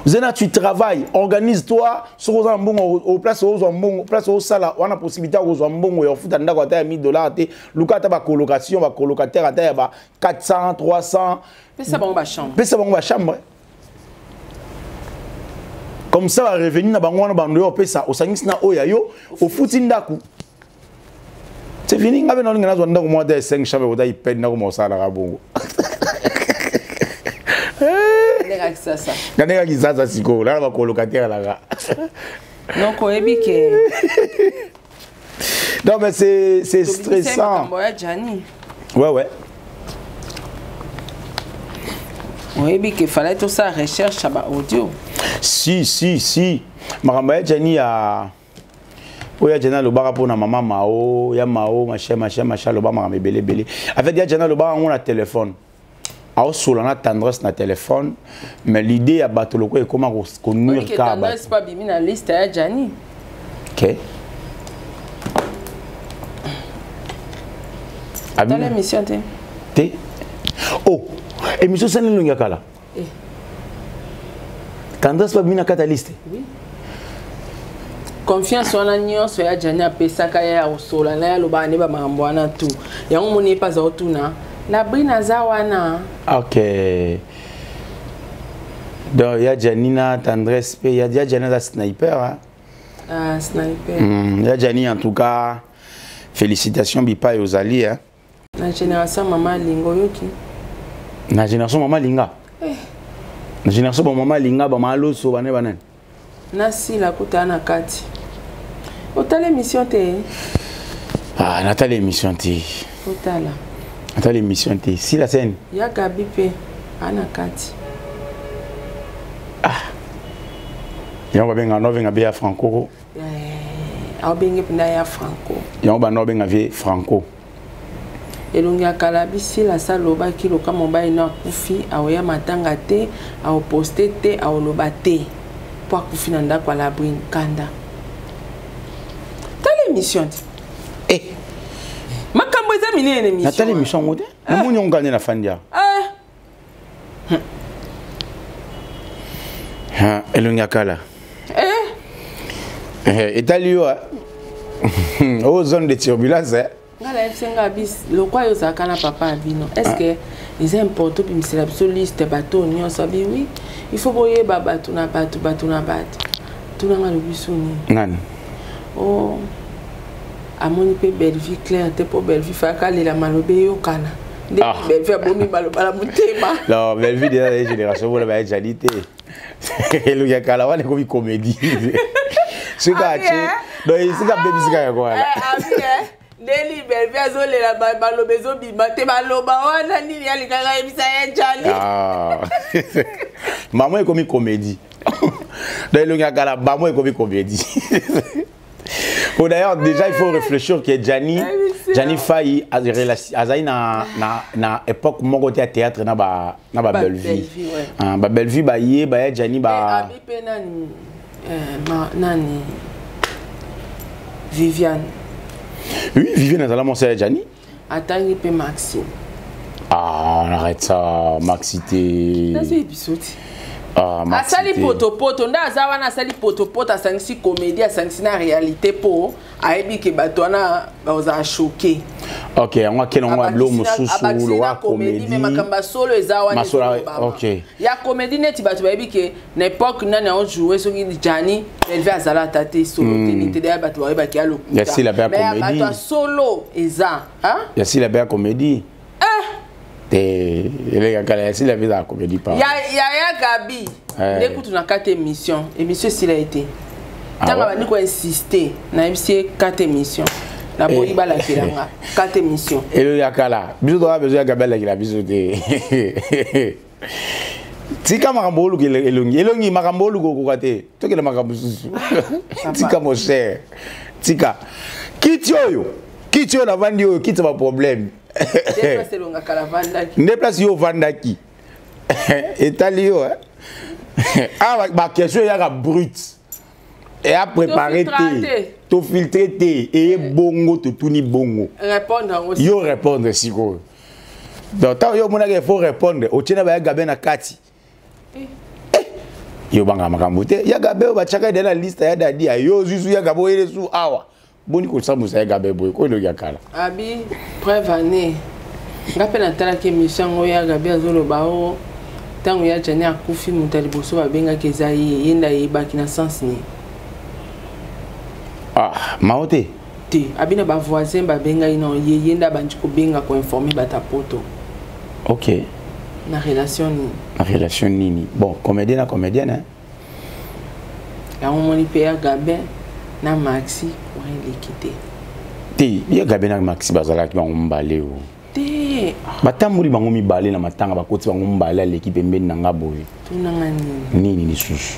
B: Zena, tu travailles, organise-toi, soki oza na mbongo au place ozwa mbongo, place osala wana possibilité ya kozwa mbongo ya kofuta ndako ata ya 1000 dollars te, luka ata ba colocation, ba colocataire ata ya ba 400, 300.
C: Pesa bango ba chambre.
B: Pesa bango ba chambre. Comme ça ba revenu na bango wana bando yo opesa osangisi na oyo ya yo, ofuti ndako. C'est fini, ngabe na olinga nazwa ndako moko ata ya 5 chambre ota ipede ndako mosalaka bongo.
C: Ndenge Kisasa.
B: Na ndenge Kisasa sikoyo, nana ba colocataire laka.
C: Donc oyebi ke
B: Non mais c'est stressant.
C: Makambo ya Gianni.
B: Ouais.
C: Oyebi ke fallait tosala recherche ya ba audio.
B: Si si si. Makambo ya Gianni ya oyo ya Gianni alobaka mpona mama Mao, ya Mao machin machin machin aloba makambo ebele ebele. En fait ya Gianni alobaka yango na téléphone. Aosola na tendresse na téléphone, mais l'idée ya bato lokola ekoma konuire
C: Oyebi ke
B: kaka
C: tendresse
B: bato.
C: mpo abimi na liste ya Gianni.
B: Ok.
C: Tala émission te.
B: Te. Oh, émission sani elongi ya kala.
C: Eh.
B: Tendresse mpo abimi na kati ya liste.
C: Oui. Confiance wana nyonso ya Gianni apesaka ye ya kosola na ye alobaka nde bamakambo wana tu yango moni ye mpe aza kotuna Labrine aza wana.
B: Ok. Donc ya Gianni na tendresse mpe ya Gianni aza sniper hein?
C: Ah, sniper.
B: Ya Gianni en tout cas félicitations bipai ozali hein?
C: Na génération mama Linga oyoki?
B: Na génération mama Linga.
C: Eh.
B: Na génération ba mama Linga ba maloso bane banani.
C: Nasila kuta na kati. Otala émission te?
B: Ah, natala émission te.
C: Otala.
B: Natala émission te. Si la scène.
C: Ya Gabi pe ana kati.
B: Ah. Yango babenga no benga ya Franco.
C: Eh, abenge penda ya Franco.
B: Yango ba no benga vie Franco.
C: Elongi ya kala bisila salobaki loka mobali no akufi aoya matanga te aoposte te aoloba te po akufi na ndako ya Labrine kanda. Tala émission te.
B: Eh.
C: Makambo eza minene émission.
B: Natala émission yango te. Namoni yango kaka nde na fandi awa.
C: Eh.
B: Ha, elongi ya kala.
C: Eh.
B: Eh, etali yo oh zone de turbulence eh.
C: Nga nayebisi nga bis lokwa yo ozalaka na papa ya bino est ce que eza important obimisela biso liste bato nyonso abi oui il faut boyeba bato na bato bato na bato tunanga alobi so nini
B: nani
C: oh amoni mpe Bellevue claire te mpo Bellevue fayaka alela maloba eyokana nde
B: Ah.
C: Bellevue abomi maloba na motema.
B: Non, Bellevue déjà ya génération mpona baya jali te elongi ya kala wana ekomi comédie soki atie donc esika abebisika yango wana.
C: Ndeli Bellevue azolela maloba ezobima te maloba wana nini alingaka yebisa ye jali.
B: Ah. Mama ekomi comédie. Donc elongi ya kala bamo ekomi comédie. Bon, d'ailleurs, déjà, il faut réfléchir que Gianni, Gianni Faye, azali na époque moko te ya théâtre na ba
C: Ba
B: belle vie.
C: Belle Vie, ouais.
B: Ah, ba belle vie ba ye ba ya Gianni ba
C: Abi mpe nani, nani, Viviane.
B: Oui, Viviane azala mwasi ya Gianni.
C: Atangi mpe Maxime.
B: Ah, on arrête ça, Maxi te.
C: Nazoyebi biso ti.
B: Ah, Maxi
C: Asali
B: te.
C: Potopoto nde aza wana, asali potopoto, asangisi comédie, asangisi na réalité, mpo ayebi ke bato wana bazala choqué.
B: Ok, yango akende yango ya bilo mosusu lowa
C: comédie, mais
B: comédie.
C: Makambo ya solo eza wana.
B: Masolo,
C: Ezolobama.
B: Ok.
C: Ya comédie, neti bato bayebi ke na époque nani aojoue, soki Jani Belve azala ata te solo te, nini te, deya bato bayebaki ya
B: Ya Sila mpe ya
C: lokuta. Mais ya
B: comédie.
C: bato ya solo eza, hein?
B: Ya Sila mpe ya comédie. Te, eleka kala ya Sila mpe ezala comédie pa.
C: Ya ya Gabi nde kutu na kati émission esila ye te.
B: Ah
C: Ntango
B: ouais?
C: abandi koinsiste, nayebisi ye kati émission, naboyi. Balakelanga kati émission.
B: Elongi ya kala, biso toza besoin ya Gabi alakela biso te. Tika makambo oluka elongi, elongi makambo oluka okoka te. Tokende makambo mosusu. Tika, mon cher, tika kiti oyo, kiti oyo navandi oyo, kiti ya baproblème.
C: Nde place elongaka vandaki.
B: Nde place yo ovandaki etali yo, eh? Awa baquestion eyaka brut, eya préparé
C: Tofiltra
B: te.
C: te.
B: Tofiltre te, eye bongo, totuni bongo.
C: Répondre yango.
B: Yo répondre sikoyo. Donc ntango yo omonaka il faut répondre, otie na baya Gabe na kati. Eh, yo bangaka makambo te. Ya Gabe oyo batiaka ede na liste ya dadi ya yo zuzu ya Gabe oyele su awa boni kosambusa ya Gabe boye ko elongi ya kala.
C: Abi preuve ane nga mpe natalaki émission yango ya Gabi, azoloba o ntango ya Jani akufi, moto ya liboso babengaki eza ye, ye nde ayebaki na sens nini?
B: Ah, mao te.
C: Te, abi na bavoisin babengaki na ye, ye nde abandi kobenga koinforme bato ya poto. Na relation nini?
B: Na relation nini? Bon, comédien na comédienne, hein?
C: Yango moni mpe ya Gabin na Maxi wana eleki te.
B: Te, ya Gabe na Maxi bazalaki bango mibale o.
C: Te.
B: Batamboli bango mibale na matanga, bakoti bango mibale, aleki pembeni na nga boye.
C: Tunanga nini?
B: Nini lisusu?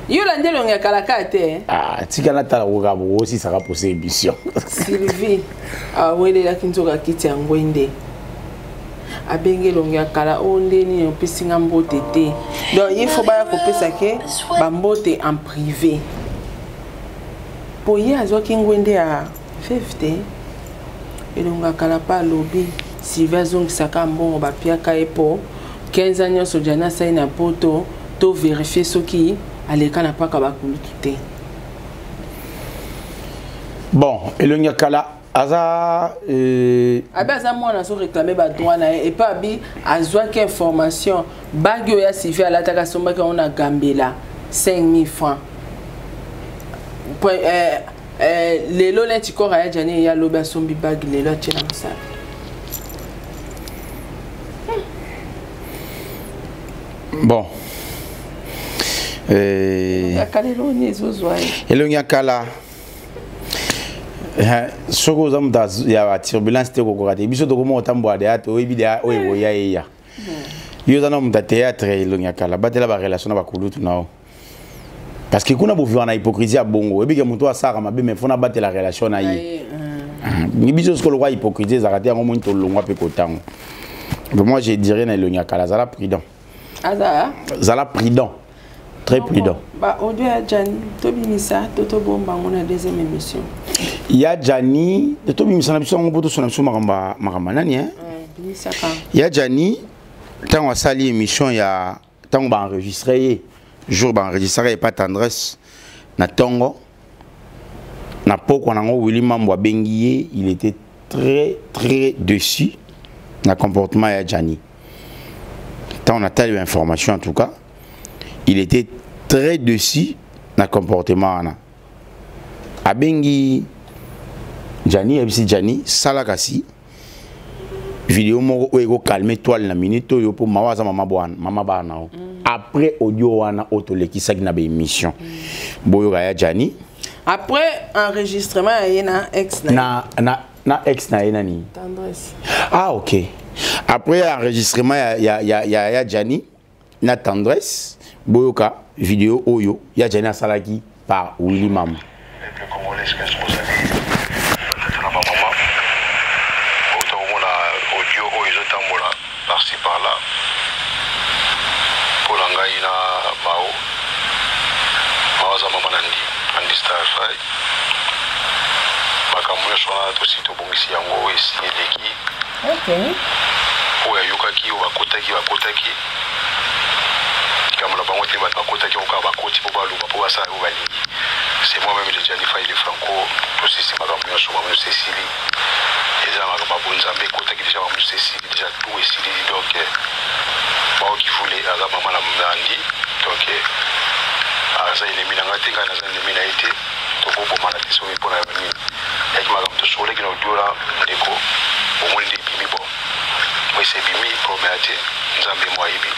C: Yo olandi elongi ya kalaka te.
B: Ah, tika natala koka bokosisaka pose émission.
C: Sylvie awelelaki nzoka kiti ya ngwende, abengi elongi ya kala oyo nde nini opesi nga mbote te. Donc ye fo baya kopesa ke bambote en privé, po ye azwaki ngwende ya veve te. Elongi ya kala mpe alobi Sylvie azongisaka mbongo bapiaka ye, mpo 15 ans nyonso Jani asali na poto, to vérifie soki aleka na paka bakulutu te.
B: Bon, elongi ya kala aza
C: Abi aza mwana, azoréclame badroit na ye. Epa abi azwaki information, bague oyo ya Sylvie alataka, asombaki yango na Gambela 5000 francs. Lelo neti kora ya Jani ye alobi asombi bague lelo, atie na mosala.
B: Bon,
C: Kala eloni ezozwa ye.
B: Elongi ya kala, soki oza moto ya turbulence te, kokoka te. Biso tokoma kotambola deya, toyebi deya oyo ekoya eya. Yo oza na moto ya théâtre, elongi ya kala, batela barelation na bakulutu na yo, parce que kuna bovivaka na hypocrisie ya bongo. Oyebi ke moto asalaka mabe, mais fona batela relation na ye. Biso sikoyo lokwa hypocrisie ezalaka te, yango moni tolongwa mpe kotango. Donc moi je dirais na elongi ya kala, zala prudent.
C: Aza
B: Zala prudent, très prudent.
C: Ba audio ya Jani, tobimisa to tobomba yango na deuxième émission?
B: Ya Jani, tobimisa na biso yango mpo tosona biso makambo nani, hein?
C: Bimisaka.
B: Ya Jani, ntango asali émission ya ntango baenregistre ye, jour baenregistraka ye pa Tendresse na ntongo, na pokwa nango Willi Mambo abengi ye. Il était très très déçu na comportement ya Jani. Ntango natali information, en tout cas il était très déçu na comportement wana. Abengi Jani, ayebisi Jani: sala kasi video moko oyo ekokalme toile na minute oyo, mpo mawa aza mama bwana, mama bana o. Après audio wana oyo tolekisaki na baémission, boyoka ya Jani.
C: Après enregistrement ya ye na ex na
B: Na ex na ye nani?
C: Tendresse.
B: Ah, ok. Après enregistrement ya, ya, ya, ya, ya Gianni na Tendresse, boyoka vidéo oyo ya Gianni asalaki par Willy Mamu.
R: Peuple congolais, est-ce que vous allez batata na bamama outa komona audio oyo ezotambola par-ci par-là mpo na ngai na mao mao aza mama na ndi andi star fai makambo nyonso wana tosi tobongisi yango esi eleki
C: okay.
R: oyo ayokaki oyo bakotaki bakotaki likambo na bango te bato bakotaki yango kaka bakoti mpo baloba mpo basala oyo balingi c'est moi même le Gianni Faye le Franco tosisi makambo nyonso makambo nyonso esili eza makambo ya bonzambe ekotaki deja makambo nyonso esili deja tout esili donc mao kivule aza mama na nandi donc aza ennemi na ngai te ngai naza ennemi na ye te tokobomana te soki mpo na nini yaki makambo tosololaki na audio na ndeko omoni nde ebimi bon ese ebimi problème ya te nzambe mo ayebi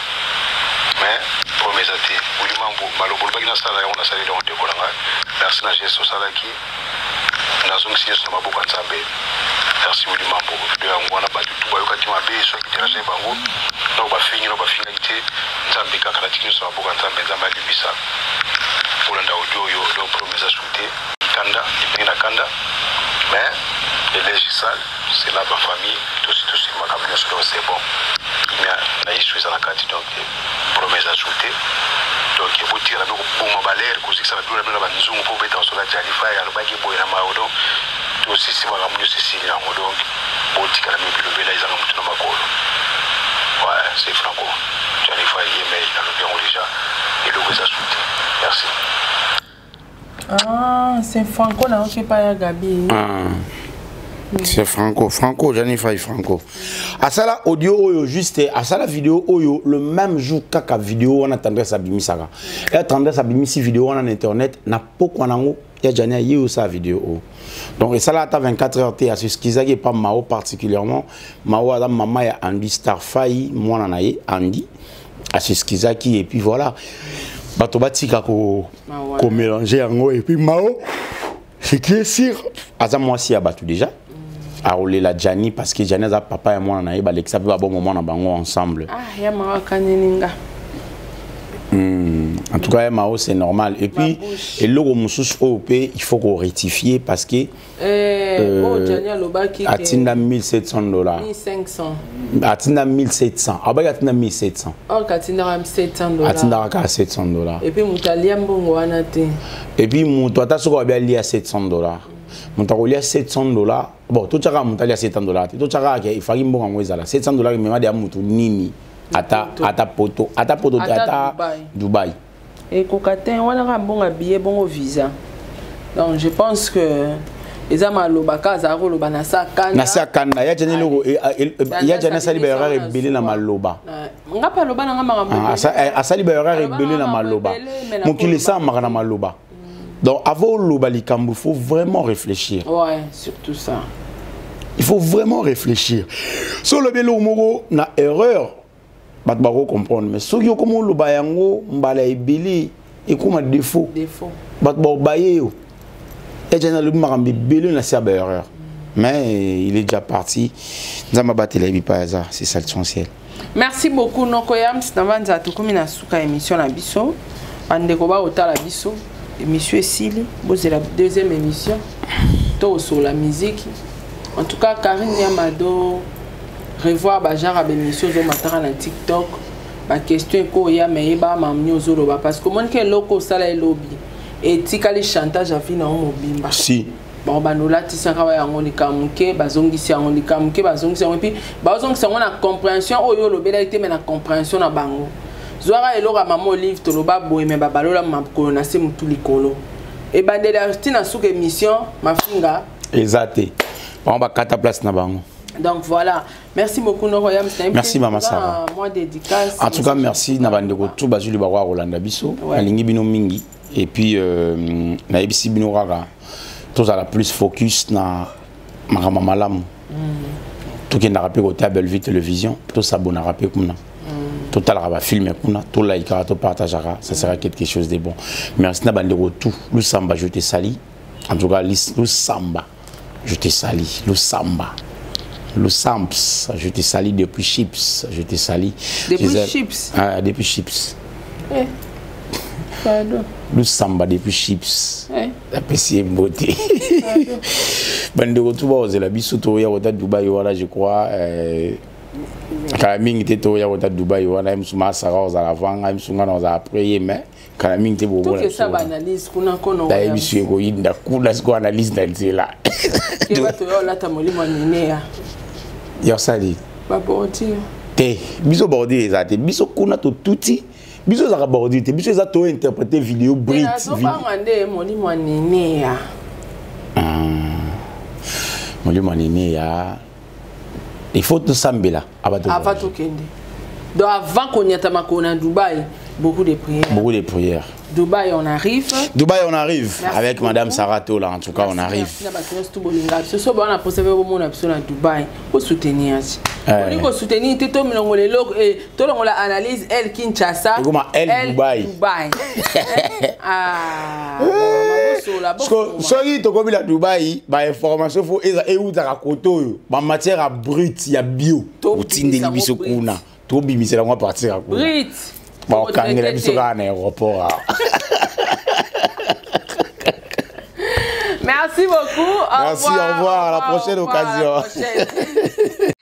R: mais problème eza te wili mambo maloba olobaki nasala yango nasaleli yango ndeko na ngai merci na geste osalaki nazongisi nyonso na maboko ya nzambe merci wili mambo video yango wana bato tu bayokaki mabe soki derange bango nao bafingi nao bafingaki te nzambe kaka natiki nyonso na maboko ya nzambe nzambe alimbisa kolanda audio oyo donc problème eza su te kanda ebenge na kanda mais elege sale c'est là ba famille tosi tosi makambo nyonso donc c'est bon kimia na yesu eza na kati donc problème eza su te donc botikala mpe koboma balere kozikisa babilo na bino na banzungu mpo obeta basoda jalifa alobaki boye na mayo donc tosisi makambo nyonso esili yango donc botikala mpe bilobela ezanga motu na makolo ouais c'est franco jalifa ye mais alobi yango déjà eloko eza su te merci.
C: Ah, c'est Franco nayoki epai ya Gabi.
B: Ah. C'est Franco, Franco, Gianni Fay Franco. Asala audio oyo juste, asala vidéo oyo le même jour kaka vidéo wana tendresse abimisaka. Ya tendresse abimisi vidéo wana na internet na pokwa nango ya Gianni aye osala vidéo oyo. Donc esala ata 24 heures te aseskizaki epa Mao particulièrement. Mao aza mama ya Andy Starfai, mwana na ye Andy. Aseskizaki et puis voilà. Bato batika ko ko mélanger yango et puis Mao ce qui est sûr aza mwasi ya bato déjà akolela Gianni parce que Gianni aza papa ya mwana na ye balekisa mpe babongo mwana bango ensemble.
C: Ah, ya Mao akaneli nga.
B: En tout cas ya Mao c'est normal et puis eloko mosusu oyo mpe il faut ko rectifier parce que
C: Eh, oyo Gianni alobaki ke
B: atinda 1700 dollars
C: 1500
B: atinda 1700 abaki atinda 1700
C: or atindaka 700 dollars
B: atindaka kaka 700 dollars
C: et puis moto alia mbongo wana te
B: et puis moto ata soki abi alia 700 dollars moto akolia 700 dollars bon totyaka moto alia 700 dollars te totyaka kaka efaki mbongo yango ezala 700 dollars emema deya moto nini ata ata poto ata poto te
C: Ata
B: ata
C: Dubai.
B: Dubai
C: ekoka te wana kaka mbongo ya billet bongo visa donc je pense que eza maloba kaka azala koloba na sa kanda
B: na se akanda ya jani eloko ya jani asali baerreur ebele na maloba
C: nga mpe aloba na nga makambo
B: Ah, asali baerreur ebele na maloba
C: ebele, mais na
B: mokili esalamaka na maloba donc avant oloba likambo il faut vraiment réfléchir.
C: Ouais, surtout ça.
B: Il faut vraiment réfléchir so olobi eloko moko na erreur bato bako comprendre mais soki okoma oloba yango mbala ebele ekoma défaut
C: défaut
B: bato baobaye yo ya jani alobi makambo ebele na se ya baerreur mais il est déjà parti nzambe abatela ye bipai aza c'est ça l'essentiel.
C: Merci beaucoup noko Yams na banza tokomi na suka émission na biso bandeko baotala biso émission esili bozela deuxième émission tokosola musique en tout cas Karine Yamado revoir bagenre ya baémission ozomataka na TikTok baquestion ekoya me yeba mamni ozoloba parce que omoni ke eloko osala elobi etikali chantage ya vie na yo mobimba
B: si
C: bango bandolatisaka wa yango likambo moke bazongisi yango likambo moke bazongisi yango epuis bazongisa yango na compréhension oyo olobelaki te me na compréhension na bango zwaka eloko ya mama olive toloba boye me babalola makolo na se motu likolo ebandeli ya ntina suka émission mafinga
B: eza te bango bakata place na bango.
C: Donc voilà, merci beaucoup Noro Yams.
B: Merci Mama Sarah.
C: Moi dédicace.
B: En tout cas merci na bandeko tout bazuli bakwa kolanda biso. Nalingi bino mingi et puis nayebisi bino kaka tozala plus focus na makambo malamu. Tokendaka mpe kote ya Bellevue Télévision, tosabonaka mpe kuna. Totalaka bafilme kuna, tolaikaka, topartageaka, ça sera quelque chose de bon. Merci na bandeko tout. Lusamba, je te salue. En tout cas, Lusamba, je te salue. Lusamba. Lusamps, je te salue depuis Chips, je te salue.
C: Depuis Gisèle. Chips
B: Ah, depuis Chips.
C: Eh. Pardon.
B: Lusamba depuis Chips.
C: Eh.
B: Napesi ye mbote. Bandeko tu bakozela biso toya kota Dubai wana je crois euh, kala mingi te toya kota Dubai wana ye mosusu masaka kozala avant ngai mosusu ngai na kozala après ye mais kala mingi te
C: bokesa baanalyse kuna kono
B: nayebi biso ekoyinda kuna sikoyo analyse na nzela
C: keba toya olata molimo ya neneya
B: ya osali
C: babordure
B: te biso bordure eza te biso kuna totuti biso ezalaka bordure te biso eza tointerprete video brit
C: nazobanga nde molimo ya neneya
B: ah, molimo ya neneya il faut tosambela
C: avant tokende donc avant konyata makolo na dubai beaucoup de prières
B: beaucoup de prières
C: Dubaï, on arrive.
B: Dubaï, on arrive. Merci avec beaucoup. Madame Sarah Tola, en tout cas, on arrive.
C: Merci. Ce soir, on a posé à Dubaï. Pour soutenir. Olingi kosoutenir te tomilongola eloko eh, tolongola analyse el kinshasa
B: el dubai,
C: dubai. ah,
B: soki tokomi na dubai bainformation fo eutaka kote oyo bamatière ya brut ya bio otindeli biso kuna tobimisela yango apartir ya kuna bakokangela biso kaka na aéroport awa
C: Merci beaucoup. Au
B: Merci,
C: revoir,
B: au revoir. À la prochaine occasion.
C: À la prochaine.